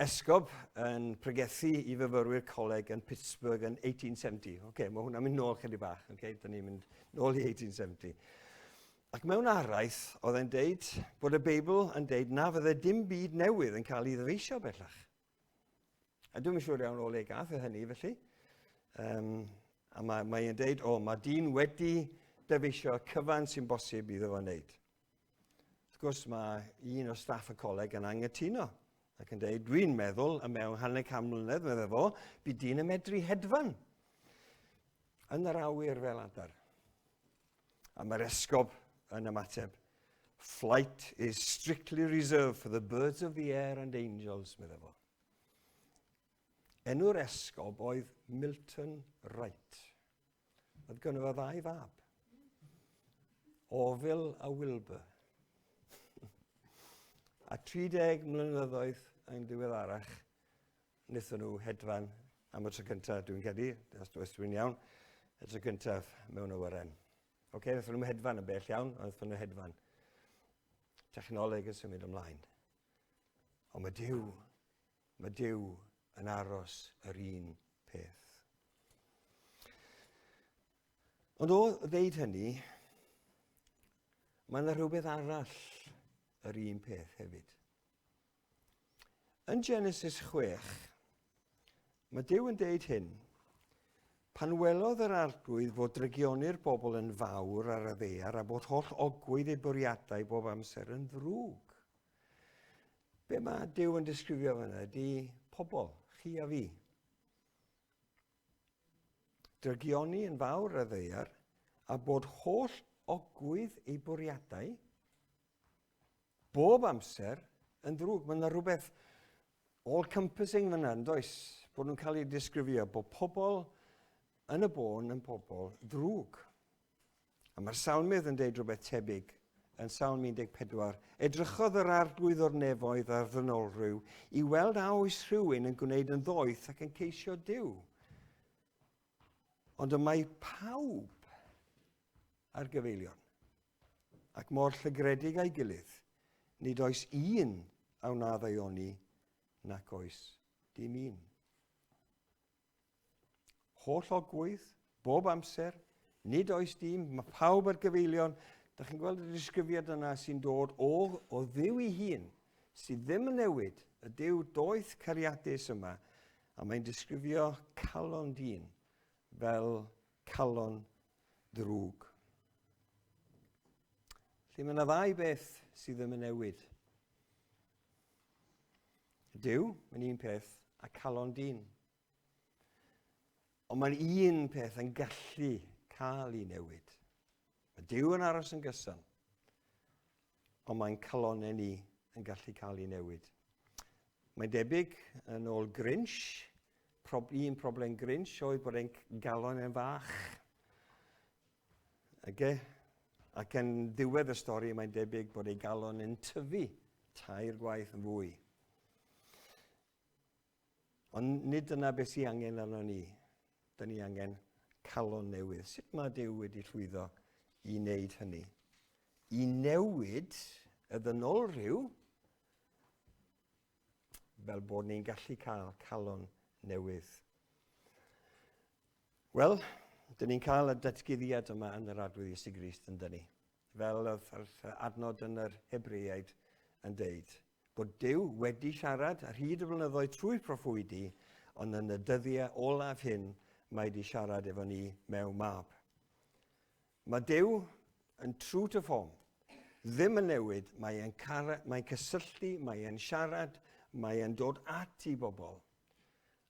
S2: esgob yn pregethu i fyfyrwyr coleg yn Pittsburgh yn 1870. Oce, okay, mae hwnna'n mynd nôl chydig bach. Okay? Da ni'n mynd nôl i 1870. Ac mewn araith, oedd e'n deud bod y Beibl yn deud na fydde dim byd newydd yn cael ei ddyfeisio bellach. A dwi'n siŵr iawn o le gath e hynny, felly. Um, a mae, mae e'n deud, o, mae dyn wedi dyfeisio cyfan sy'n bosib iddo fo wneud. Wrth gwrs, mae un o staff y coleg yn angytuno ac yn dweud, dwi'n meddwl, y mewn hanner can mlynedd, meddai fo, bydd dyn yn medru hedfan yn yr awyr fel adar. A mae'r esgob yn ymateb, Flight is strictly reserved for the birds of the air and angels, meddai fo. Enw'r esgob oedd Milton Wright. Oedd gynno fo ddau fab. Orville a Wilbur. a 30 mlynyddoedd yn ddiweddarach, wnaethon nhw hedfan am y tro cyntaf, dwi'n credu, os dwi'n iawn, y tro cyntaf mewn awyren. Oce, okay, wnaethon nhw hedfan yn bell iawn, ond wnaethon nhw hedfan. Technoleg yn symud ymlaen. Ond mae Duw, mae Duw yn aros yr un peth. Ond o ddeud hynny, mae yna rhywbeth arall yr un peth hefyd. Yn Genesis 6, mae Duw yn deud hyn, Pan welodd yr arglwydd fod drygioni'r bobl yn fawr ar y ddaear a bod holl ogwydd ei bwriadau bob amser yn ddrwg. Be mae Duw yn disgrifio fyna ydy pobl, chi a fi. Drygioni yn fawr ar y ddaear a bod holl ogwydd ei bwriadau bob amser yn ddrwg. Mae yna rhywbeth all-compassing fyna, yn does? Bod nhw'n cael eu disgrifio bod pobl yn y bôn yn pobl ddrwg. A mae'r salmydd yn deud rhywbeth tebyg yn Salm 14. Edrychodd yr arglwydd o'r nefoedd ar ddynolrhyw i weld a oes rhywun yn gwneud yn ddoeth ac yn ceisio Duw. Ond y mae pawb ar gyfeilion, ac mor llygredig a'i gilydd, nid oes un a wna ddaioni, nac oes dim un. Holl ogwydd, bob amser, nid oes dim, mae pawb ar gyfeilion. Da chi'n gweld y disgrifiad yna sy'n dod o, o Dduw ei hun, sydd ddim yn newid, y Duw doeth cariadus yma, a mae'n disgrifio calon dyn fel calon ddrwg. Felly mae yna ddau beth sydd ddim yn newid. Duw yn un peth a calon dyn. Ond mae'n un peth yn gallu cael ei newid. Mae Duw yn aros yn gyson, ond mae'n calonau ni yn gallu cael ei newid. Mae'n debyg yn ôl Grinch, prob, un problem Grinch oedd bod e'n galon yn fach. Okay? Ac yn ddiwedd y stori mae'n debyg bod ei galon yn tyfu tair gwaith yn fwy. Ond nid dyna beth sy'n angen arno ni. Dyna ni angen calon newydd. Sut mae Duw wedi llwyddo i wneud hynny? I newid y ddynol rhyw fel bod ni'n gallu cael calon newydd. Wel, dyn ni'n cael y datguddiad yma yn yr Arglwydd Iesu Grist yn dyn ni. Fel oedd yr adnod yn yr Hebreaid yn deud, bod Duw wedi siarad ar hyd y blynyddoedd trwy proffwydi, ond yn y dyddiau olaf hyn mae wedi siarad efo ni mewn mab. Mae Duw yn true to form, ddim yn newid, mae'n mae cysylltu, mae'n siarad, mae'n dod at i bobl.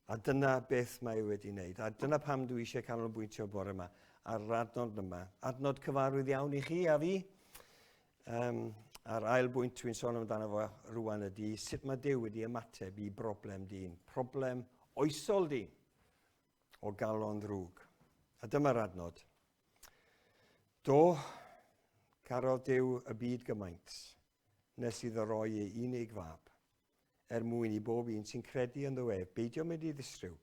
S2: A dyna beth mae e wedi wneud. A dyna pam dwi eisiau canolbwyntio bore yma ar yr adnod yma. Adnod cyfarwydd iawn i chi a fi. Um, a'r ail bwynt dwi'n sôn amdano fo rwan ydy sut mae Duw wedi ymateb i broblem dyn. Problem oesol dyn o galon ddrwg. A dyma'r adnod. Do, carodd Duw y byd gymaint, nes iddo roi ei unig fab, er mwyn i bob un sy'n credu ynddo ef beidio mynd i ddistryw,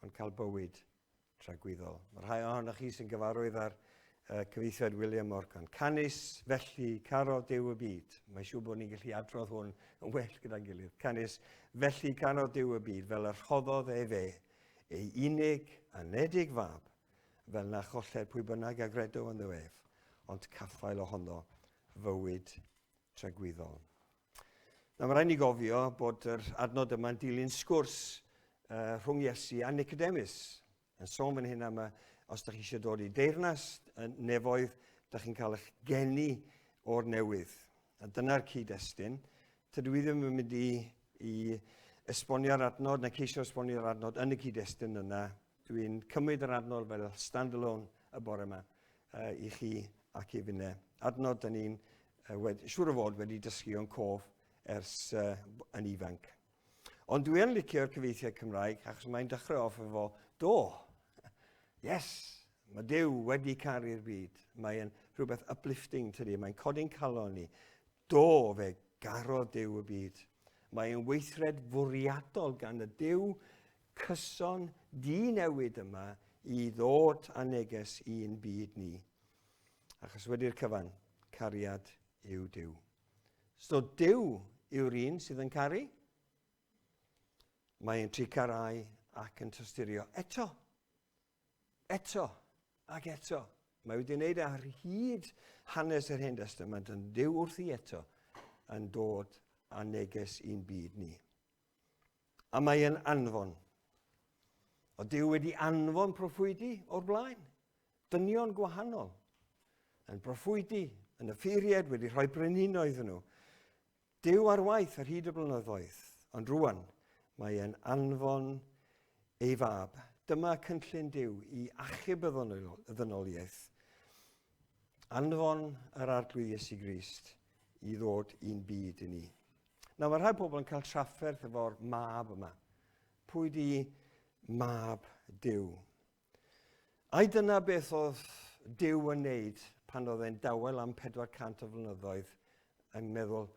S2: ond cael bywyd tragwyddol. Mae rhai ohonoch chi sy'n gyfarwydd â'r uh, cyfeithiad William Morgan. Canys felly carodd Duw y byd. Mae'n siŵr bod ni'n gallu adrodd hwn yn well gyda'n gilydd. Canys felly carodd Duw y byd fel y rhoddodd e fe, ei unig anedig fab, fel na cholled pwy bynnag a gredo ynddo ef, ond caffael ohono fywyd tragwyddol. Nawr, mae rhaid ni gofio bod yr adnod yma'n dilyn sgwrs uh, rhwng Iesu a Nicodemus. Yn sôn fan hyn am y, os ydych chi eisiau dod i deyrnas nefoedd, ydych chi'n cael eich geni o'r newydd. A dyna'r cyd-destun. Tydw i ddim yn mynd i, i esbonio'r adnod na ceisio esbonio'r adnod yn y cyd-destun yna. Dwi'n cymryd yr adnod fel stand-alone y bore yma uh, i chi ac i finne. Adnod dyn ni'n uh, wedi, siŵr o fod wedi dysgu o'n cof ers uh, yn ifanc. Ond dwi yn licio'r cyfeithiad Cymraeg achos mae'n dechrau off efo do. Yes, mae Duw wedi caru'r byd. Mae'n rhywbeth uplifting tydi, mae'n codi'n calon ni. Do, fe garodd Duw y byd. Mae'n weithred fwriadol gan y Duw cyson di-newid yma i ddod â neges i'n byd ni. Achos wedi'r cyfan, cariad yw Duw. So Duw yw'r un sydd yn caru. Mae'n trugarau ac yn tosturio eto. Eto ac eto. Mae wedi wneud e ar hyd hanes yr Hen Destament yn Duw wrthi eto yn dod â neges i'n byd ni. A mae e'n anfon. O Duw wedi anfon proffwydi o'r blaen. Dynion gwahanol. Yn proffwydi, yn y ffeiried, wedi rhoi brenhinoedd nhw. Duw ar waith ar hyd y blynyddoedd. Ond rwan, mae e'n anfon ei fab. Dyma cynllun Duw i achub y ddynoliaeth. Anfon yr Arglwydd Iesu Grist i ddod i'n byd i ni. Nawr, mae rhai pobl yn cael trafferth efo'r mab yma. Pwy di mab Duw? Ai dyna beth oedd Duw yn neud pan oedd e'n dawel am 400 o flynyddoedd yn meddwl,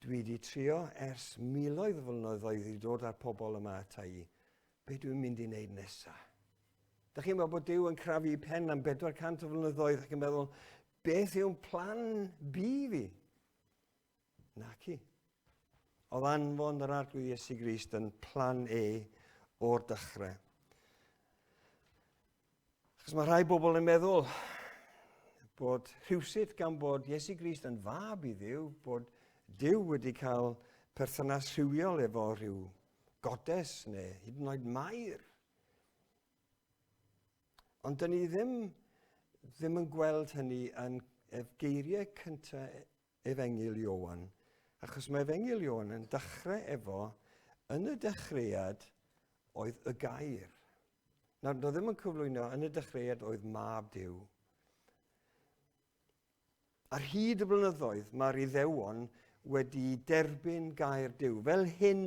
S2: dwi wedi trio ers miloedd o flynyddoedd i dod â'r pobl yma ata i. Be dwi'n mynd i wneud nesaf? Da chi'n meddwl bod Duw yn crafu pen am 400 o flynyddoedd ac yn meddwl, beth yw'n plan B fi? Naci. Oedd anfon yr Arglwydd Iesu Grist yn plan E o'r dechrau. Achos mae rhai bobl yn meddwl bod rhywsut gan bod Iesu Grist yn fab i Dduw, bod Duw wedi cael perthynas rhywiol efo rhyw godes neu hyd yn oed Mair. Ond dyn ni ddim, ddim yn gweld hynny yn, ef geiriau cyntaf Efengyl Ioan, achos mae Efengyl Ioan yn dechrau efo, yn y dechreuad oedd y gair. Nawr, do ddim yn cyflwyno, yn y dechreuad oedd mab Duw. Ar hyd y blynyddoedd, mae'r Iddewon wedi derbyn gair Duw. Fel hyn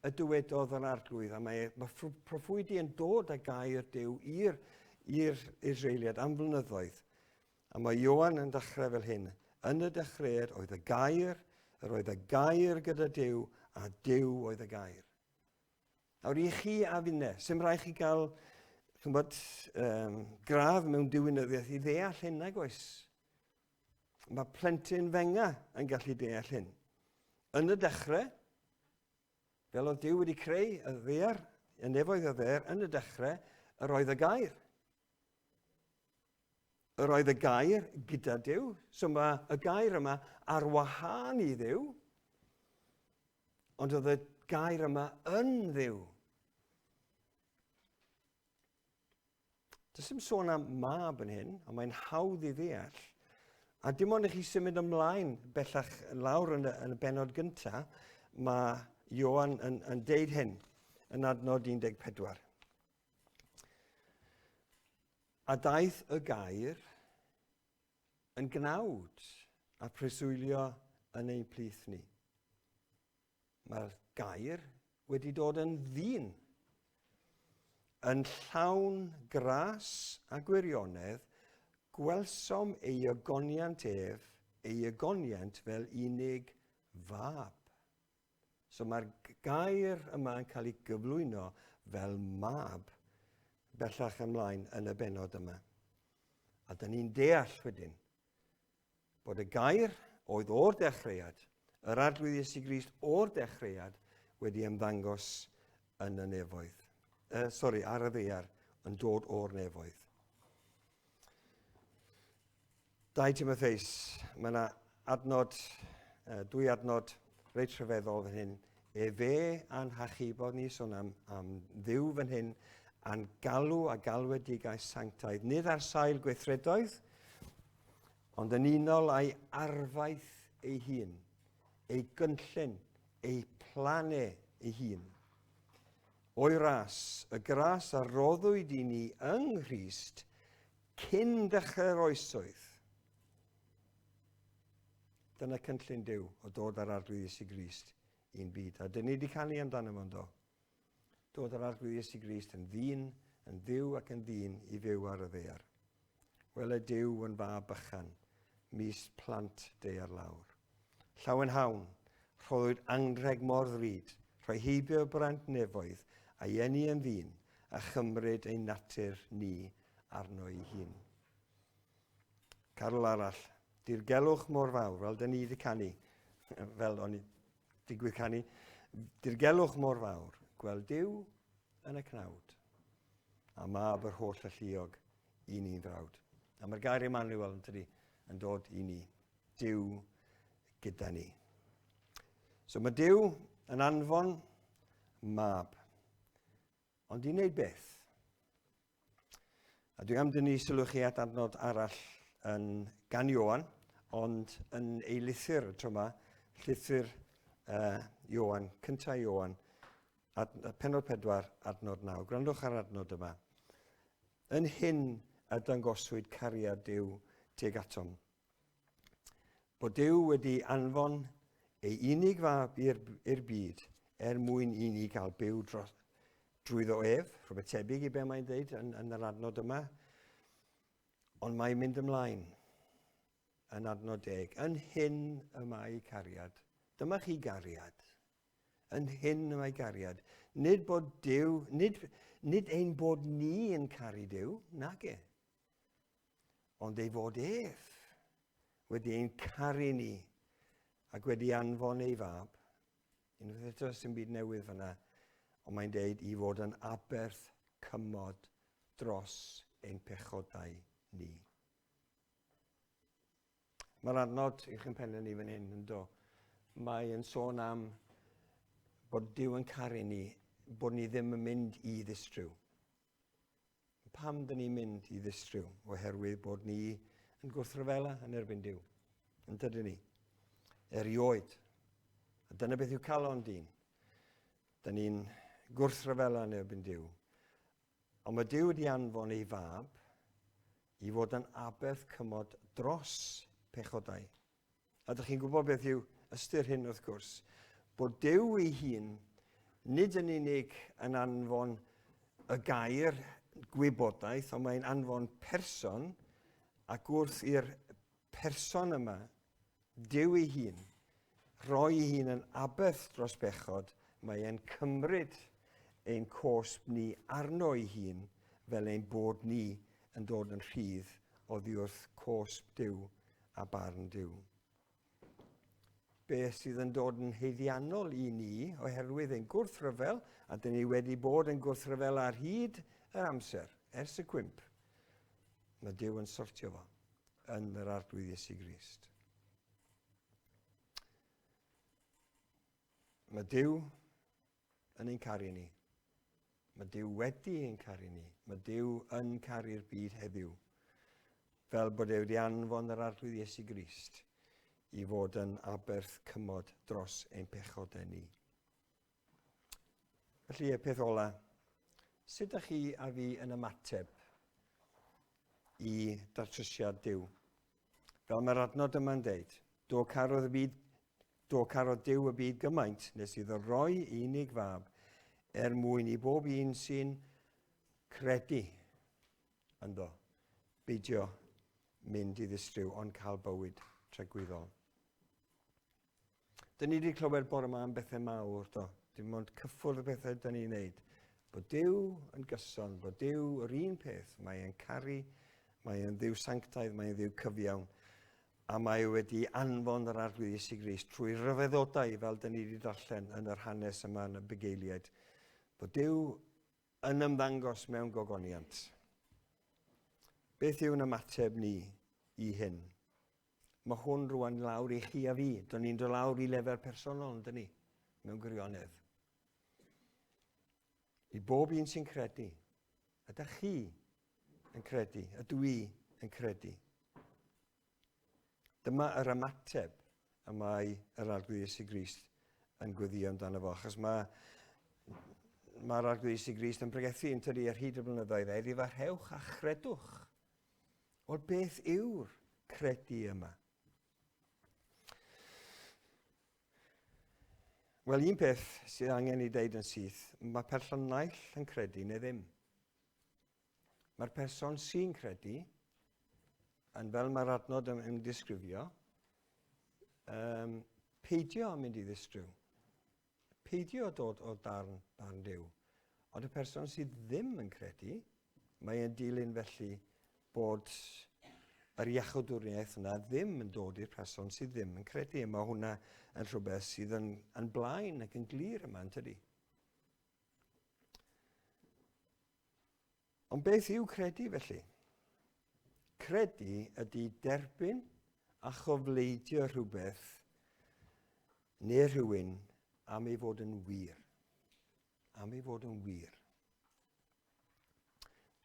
S2: y dywedodd yr arglwydd, a mae, mae proffwydi yn dod â gair Duw i'r Israeliad am flynyddoedd. A mae Ioan yn dechrau fel hyn. Yn y dechreuad oedd y gair, yr oedd y gair gyda Duw, a Duw oedd y gair. Nawr i chi a finne, sy'n rhaid chi gael chymod, gradd mewn diwinyddiaeth i ddeall hyn, nag oes? Mae plentyn fenga yn gallu deall hyn. Yn y dechrau, fel oedd Duw wedi creu y ddear, y nefoedd y ddear, yn y dechrau, yr oedd y gair. Yr oedd y gair gyda Duw. So mae y gair yma ar wahân i Dduw, ond oedd y gair yma yn Dduw. Does dim sôn am mab yn hyn, ond mae'n hawdd i ddeall. A dim ond i chi symud ymlaen bellach lawr yn y, yn y benod gyntaf, mae Ioan yn, yn deud hyn yn adnod 14. A daeth y gair yn gnawd a preswylio yn ein plith ni. Mae'r gair wedi dod yn ddyn, yn llawn gras a gwirionedd, gwelsom ei ogoniant ef, ei ogoniant fel unig fab. So mae'r gair yma yn cael ei gyflwyno fel mab bellach ymlaen yn y benod yma. A dyn ni'n deall wedyn bod y gair oedd o'r dechreuad, yr Arglwydd Iesu Grist o'r dechreuad, wedi ymddangos yn y nefoedd. Sori, ar y ddaear, yn dod o'r nefoedd. 2 Timotheus, mae yna adnod, dwy adnod reit rhyfeddol fan hyn. Efe a'n hachubodd ni, sôn am, am Dduw fan hyn, a'n galw a galwedigaeth sanctaidd, nid ar sail gweithredoedd, ond yn unol â'i arfaeth ei hun, ei gynllun, ei plane ei hun. O'i ras, y gras a roddwyd i ni yng Nghrist, Cyn dechrau'r oesoedd. Dyna cynllun Duw o dod ar Arglwydd Iesu Grist i'n byd. A dyn ni wedi canu amdano fo'n do. Dod ar Arglwydd Iesu Grist yn ddyn, yn ddiw ac yn ddyn i fyw ar y ddaear. Wele Duw yn fab bychan, mis plant daear lawr. Llawenhawn, rhoddwyd anrheg mor ddrud, rhoi heibio braint nefoedd, a'i eni yn ddyn, a chymryd ein natur ni arno ei hun. Carol arall, dirgelwch mor fawr, fel dyn ni wedi canu, fel o'n i digwydd canu, dirgelwch mor fawr, gweld Duw yn y cnawd, a mab yr holl alluog i ni'n frawd. A mae'r gair Emmanuel yn tydi, yn dod i ni. Duw gyda ni. So mae Duw yn anfon mab. Ond i wneud beth? A dwi am dynnu sylw chi at adnod arall yn gan Ioan, ond yn ei lythyr y tro yma, llythyr Ioan, cyntaf Ioan, ad, penod 4, adnod 9. Gwrandwch ar adnod yma. Yn hyn y dangoswyd cariad Duw tuag atom. Bod Duw wedi anfon ei unig fab i'r byd er mwyn i ni gael byw dros, drwyddo ef, rhywbeth tebyg i be mae'n dweud yn, yn yr adnod yma. Ond mae'n mynd ymlaen yn adnod deg. Yn hyn y mae cariad. Dyma chi gariad. Yn hyn y mae gariad. Nid bod Duw, nid, nid ein bod ni yn caru Duw, nage. Ond ei fod ef wedi ein caru ni ac wedi anfon ei fab. Unwaith eto, sy'n byd newydd fyna, ond mae'n deud i fod yn aberth cymod dros ein pechodau ni. Mae'r adnod i'ch yn pennau ni fan hyn yn do. Mae yn sôn am bod Duw yn caru ni, bod ni ddim yn mynd i ddistryw. Pam dyn ni'n mynd i ddistryw? Oherwydd bod ni yn gwrthryfela yn erbyn Duw. Yn dydyn ni? Erioed. A dyna beth yw calon dyn. Dyn ni'n gwrthryfela yn erbyn Duw. Ond mae Duw wedi anfon ei fab i fod yn aberth cymod dros pechodau. A ydych chi'n gwybod beth yw ystyr hyn wrth gwrs? Bod Duw ei hun nid yn unig yn anfon y gair gwybodaeth, ond mae'n anfon person, ac wrth i'r person yma, Duw ei hun, roi ei hun yn aberth dros bechod, mae e'n cymryd ein cosb ni arno ei hun fel ein bod ni yn dod yn rhydd oddi wrth cosb Duw a barn Duw. Beth sydd yn dod yn haeddiannol i ni oherwydd ein gwrthryfel, a dyn ni wedi bod yn gwrthryfel ar hyd yr amser, ers y cwymp, mae Duw yn sortio fo yn yr Arglwydd Iesu Grist. Mae Duw yn ein caru ni. Mae Duw wedi ein caru ni. Mae Duw yn caru'r byd heddiw. Fel bod e wedi anfon yr Arglwydd Iesu Grist i fod yn aberth cymod dros ein pechodau ni. Felly, y peth ola, sut ydych chi a fi yn ymateb i datrysiad Duw? Fel mae'r adnod yma'n deud, do carodd y byd, do carodd Duw y byd gymaint nes iddo roi ei unig fab er mwyn i bob un sy'n credu ynddo beidio mynd i ddistryw ond cael bywyd tragwyddol. Dyn ni wedi clywed bore yma am bethau mawr, do. Dim ond cyffwrdd y pethau dyn ni'n neud. Bod Duw yn gyson, bod Duw yr un peth. Mae e'n caru, mae e'n Dduw sanctaidd, mae e'n Dduw cyfiawn. A mae e wedi anfon yr Arglwydd Iesu Grist trwy ryfeddodau fel dyn ni wedi darllen yn yr hanes yma yn y bugeiliaid. Bod Duw yn ymddangos mewn gogoniant. Beth yw'n ymateb ni i hyn? Mae hwn rwan lawr i chi a fi. Dyn ni'n dod lawr i lefel personol, yn dyn ni, mewn gwirionedd. I bob un sy'n credu, ydych chi yn credu, ydw i yn credu. Dyma yr ymateb y mae yr Arglwydd Iesu Grist yn gweddio amdano fo, achos mae mae'r Arglwydd Iesu Grist yn pregethu yn tydi ar hyd y blynyddoedd, edifarhewch a chredwch. Wel, beth yw'r credu yma? Wel, un peth sydd angen ei ddeud yn syth, mae person naill yn credu neu ddim. Mae'r person sy'n credu, yn fel mae'r adnod yn, yn disgrifio, um, peidio â mynd i ddistryw. Peidio â dod o darn barn Duw. Ond y person sydd ddim yn credu, mae e'n dilyn felly bod yr iachawdwriaeth yna ddim yn dod i'r person sydd ddim yn credu. A mae hwnna yn rhywbeth sydd yn, yn blaen ac yn glir yma, yn tydi? Ond beth yw credu felly? Credu ydy derbyn a chofleidio rhywbeth neu rhywun am ei fod yn wir. Am ei fod yn wir.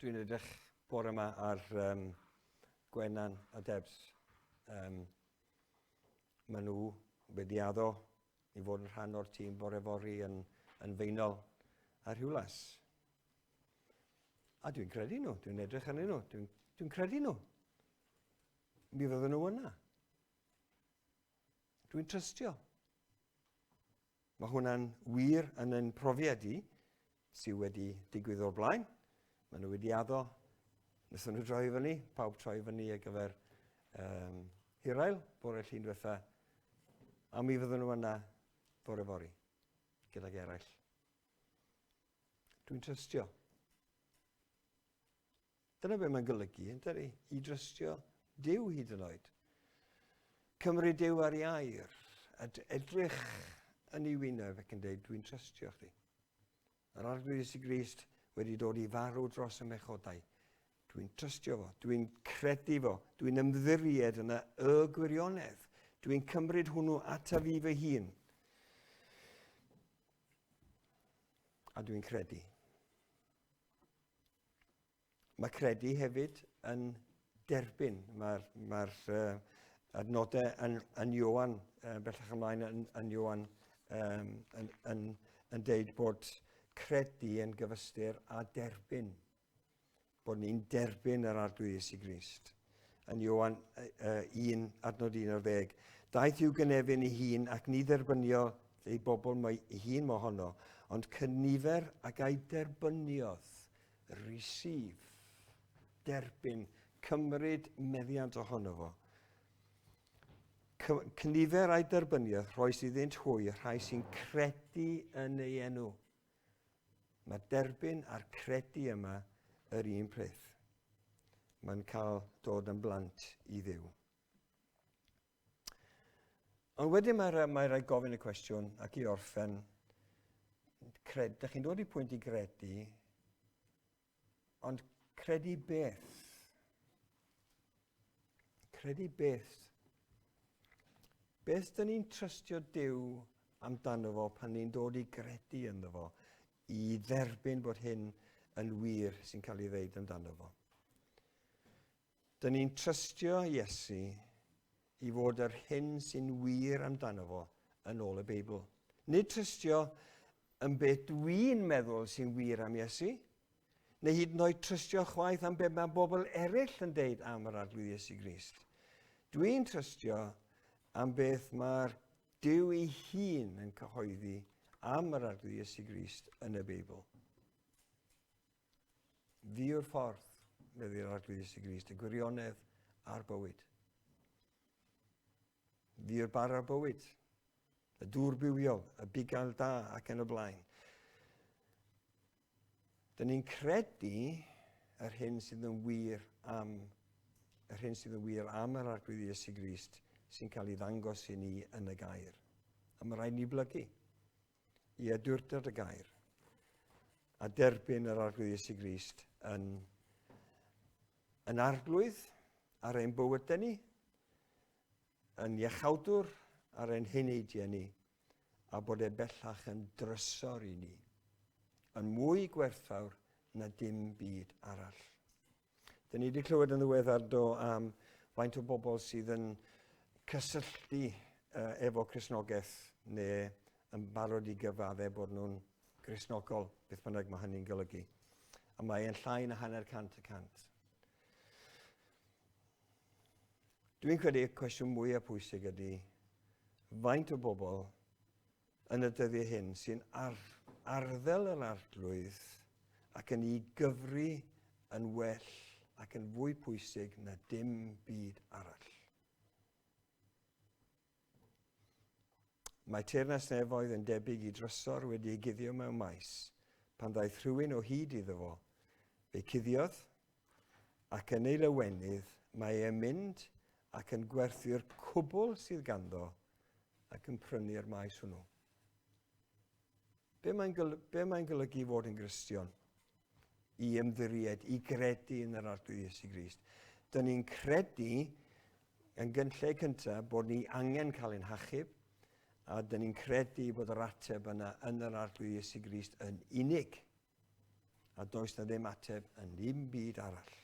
S2: Dwi'n edrych bore yma ar um, Gwenan a Debs. Um, maen nhw wedi addo i fod yn rhan o'r tîm bore fory yn, yn feinol a Rhiwlas. A dwi'n credu nhw, dwi'n edrych arnyn nhw, dwi'n dwi credu nhw. Mi fydden nhw yna. Dwi'n trystio. Mae hwnna'n wir yn yn profiad i, sydd wedi digwydd o'r blaen. Maen nhw wedi addo, wnaethon nhw droi fyny, pawb troi fyny ar gyfer um, Hirael, bore llun diwetha, a mi fydden nhw yna bore fory, gydag eraill. Dwi'n trystio. Dyna be mae'n golygu, yn dydi? I drystio Duw hyd yn oed. Cymru Duw ar ei air, a edrych yn ei wyneb ac yn dweud, dwi'n trystio chdi. Yr Arglwydd Iesu Grist wedi dod i farw dros y mechodau. Dwi'n trystio fo, dwi'n credu fo, dwi'n ymddiried yn y gwirionedd. Dwi'n cymryd hwnnw ata fi fy hun. A dwi'n credu. Mae credu hefyd yn derbyn. Mae'r mae uh, adnodau yn, yn Ioan, uh, bellach ymlaen yn, yn Ioan, um, yn, yn, yn deud bod credu yn gyfystyr a derbyn. Bod ni'n derbyn yr Arglwydd Iesu Grist. Yn Ioan 1, adnod 11. Daeth i'w gynefin ei hun ac ni dderbyniodd ei bobl mae ei hun mohono, ond cynifer ag a'i derbyniodd, receive, derbyn, cymryd meddiant ohono fo. Cynifer a'i derbyniodd, rhoes iddynt hwy y rhai sy'n credu yn ei enw. Mae derbyn a'r credu yma yr un peth. Mae'n cael dod yn blant i Dduw. Ond wedyn mae, mae rhaid gofyn y cwestiwn ac i orffen, cred, da chi'n dod i pwynt i gredu, ond credu beth? Credu beth? Beth dyn ni'n trystio Duw amdano fo pan ni'n dod i gredu ynddo fo, i dderbyn bod hyn yn wir sy'n cael ei ddeud amdano fo? Dyn ni'n trystio Iesu i fod yr hyn sy'n wir amdano fo yn ôl y Beibl. Nid trystio yn beth dwi'n meddwl sy'n wir am Iesu, neu hyd yn oed trystio chwaith am beth mae bobl eraill yn deud am yr Arglwydd Iesu Grist. Dwi'n trystio am beth mae'r Duw ei hun yn cyhoeddi am yr Arglwydd Iesu Grist yn y Beibl. Fi yw'r ffordd, meddi'r Arglwydd Iesu Grist, y gwirionedd a'r bywyd. Fi yw'r bara bywyd, y dŵr bywiol, y bugail da ac yn y blaen. Dyn ni'n credu yr hyn sydd yn wir am yr hyn sydd yn wir am yr Arglwydd Iesu Grist sy'n cael ei ddangos i ni yn y gair. A mae rhaid ni blygu i awdurdod y gair a derbyn yr Arglwydd Iesu Grist yn, yn arglwydd ar ein bywydau ni, yn iachawdwr ar ein heneidiau ni, a bod e bellach yn drysor i ni, yn mwy gwerthfawr na dim byd arall. Dyn ni wedi clywed yn ddiweddar do am faint o bobl sydd yn cysylltu uh, efo Cristnogaeth neu yn barod i gyfadde bod nhw'n Gristnogol, beth bynnag mae hynny'n golygu. A mae e'n llai na hanner cant y cant. Dwi'n credu y cwestiwn mwyaf pwysig ydy faint o bobl yn y dyddiau hyn sy'n ar, arddel yr arglwydd ac yn ei gyfri yn well ac yn fwy pwysig na dim byd arall. Mae teyrnas nefoedd yn debyg i drysor wedi ei guddio mewn maes. Pan ddaeth rhywun o hyd iddo fo, fe'i cuddiodd, ac yn ei lawenydd mae e'n mynd ac yn gwerthu'r cwbl sydd ganddo ac yn prynu'r maes hwnnw. Be mae'n be mae'n golygu i fod yn Gristion? I ymddiried, i gredu yn yr Arglwydd Iesu Grist. Dyn ni'n credu yn gynlle cyntaf bod ni angen cael ein hachub, a dyn ni'n credu bod yr ateb yna yn yr Arglwydd Iesu Grist yn unig. A does na ddim ateb yn ddim byd arall.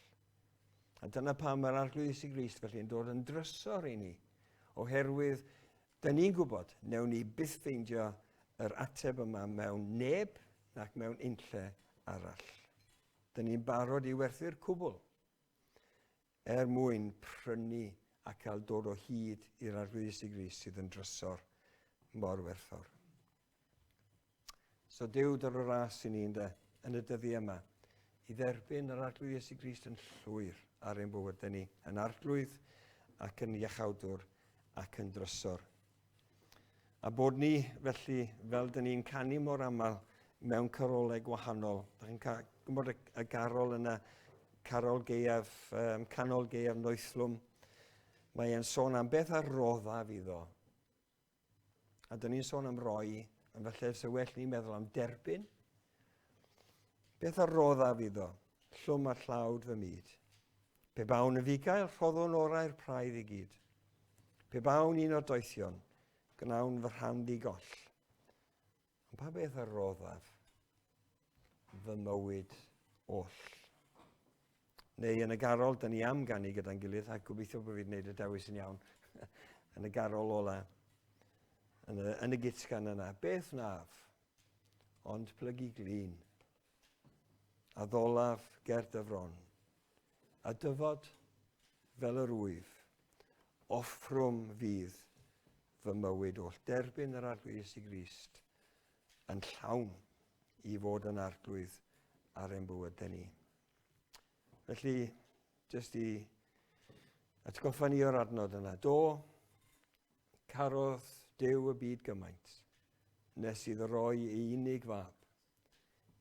S2: A dyna pam mae'r Arglwydd Iesu Grist felly yn dod yn drysor i ni, oherwydd Dyn ni'n gwybod, newn ni byth ffeindio yr ateb yma mewn neb nac mewn unlle arall. Dyn ni'n barod i werthu'r cwbl er mwyn prynu a cael dod o hyd i'r Arglwydd Iesu Grist sydd yn drysor mor werthfawr. So Duw dod o ras i ni ynde, yn y dyddiau yma, i dderbyn yr Arglwydd Iesu Grist yn llwyr ar ein bywydau ni, yn arglwydd ac yn iachawdwr ac yn drysor. A bod ni, felly, fel dyn ni'n canu mor aml mewn carolau gwahanol, da chi'n gwybod y, y garol yna, carol gaeaf, um, canol gaeaf noethlwm, mae e'n sôn am beth a roddaf iddo. A dyn ni'n sôn am roi, ond felly se well ni'n meddwl am derbyn. Beth a roddaf iddo? Llwm a llawd fy myd. Pe bawn yn fugail, rhoddwn orau'r praidd i gyd. Pe bawn un o'r doethion, gwnawn fy rhan ddi-goll. Ond pa beth a roddaf? Fy mywyd oll. Neu yn y garol, da ni am ganu gyda'n gilydd, a gobeithio bod fi wedi gwneud y dewis yn iawn, yn y garol ola, yn y, yn y gitgan yna. Beth wnaf? Ond plygu glin. A ddolaf ger dy fron. A dyfod fel yr wyf. Offrwm fydd fy mywyd oll. Derbyn yr Arglwydd Iesu Grist yn llawn i fod yn arglwydd ar ein bywydau ni. Felly, jyst i atgoffa ni o'r adnod yna. Do, carodd Duw y byd gymaint, nes iddo roi ei unig fab,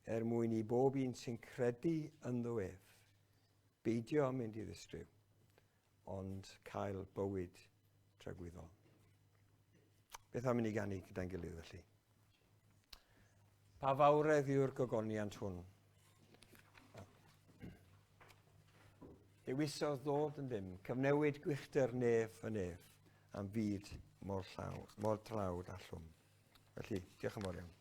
S2: er mwyn i bob un sy'n credu ynddo ef, beidio â mynd i ddistryw, ond cael bywyd tragwyddol. Beth am i ni ganu gyda'n gilydd felly? Pa fawredd yw'r gogoniant hwn? Dewisodd ddod yn ddim, cyfnewid gwychder nef y nef am fyd mor, llaw, mor tlawd a llwm. Felly, diolch yn fawr iawn.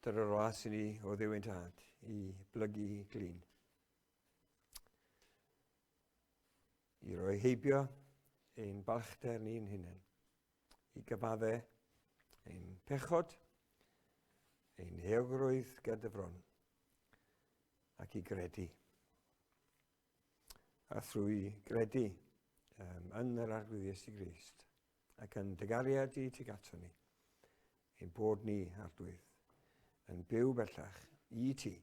S2: Dyna'r ras i ni o Dduw ein Tad i blygu glin. I roi heibio ein balchder ni'n hunain, i gyfadde ein pechod, ein heogrwydd ger dy fron, ac i gredu. A thrwy gredu um, yn yr Arglwydd Iesu Grist ac yn dy gariad di tuag ato ni, ein bod ni, Arglwydd, yn byw bellach i ti,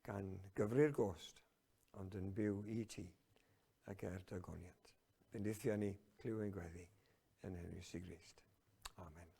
S2: gan gyfri'r gost, ond yn byw i ti ac er dy goniant. Bendithia ni, clyw ein gweddi, yn enw Iesu Grist. Amen.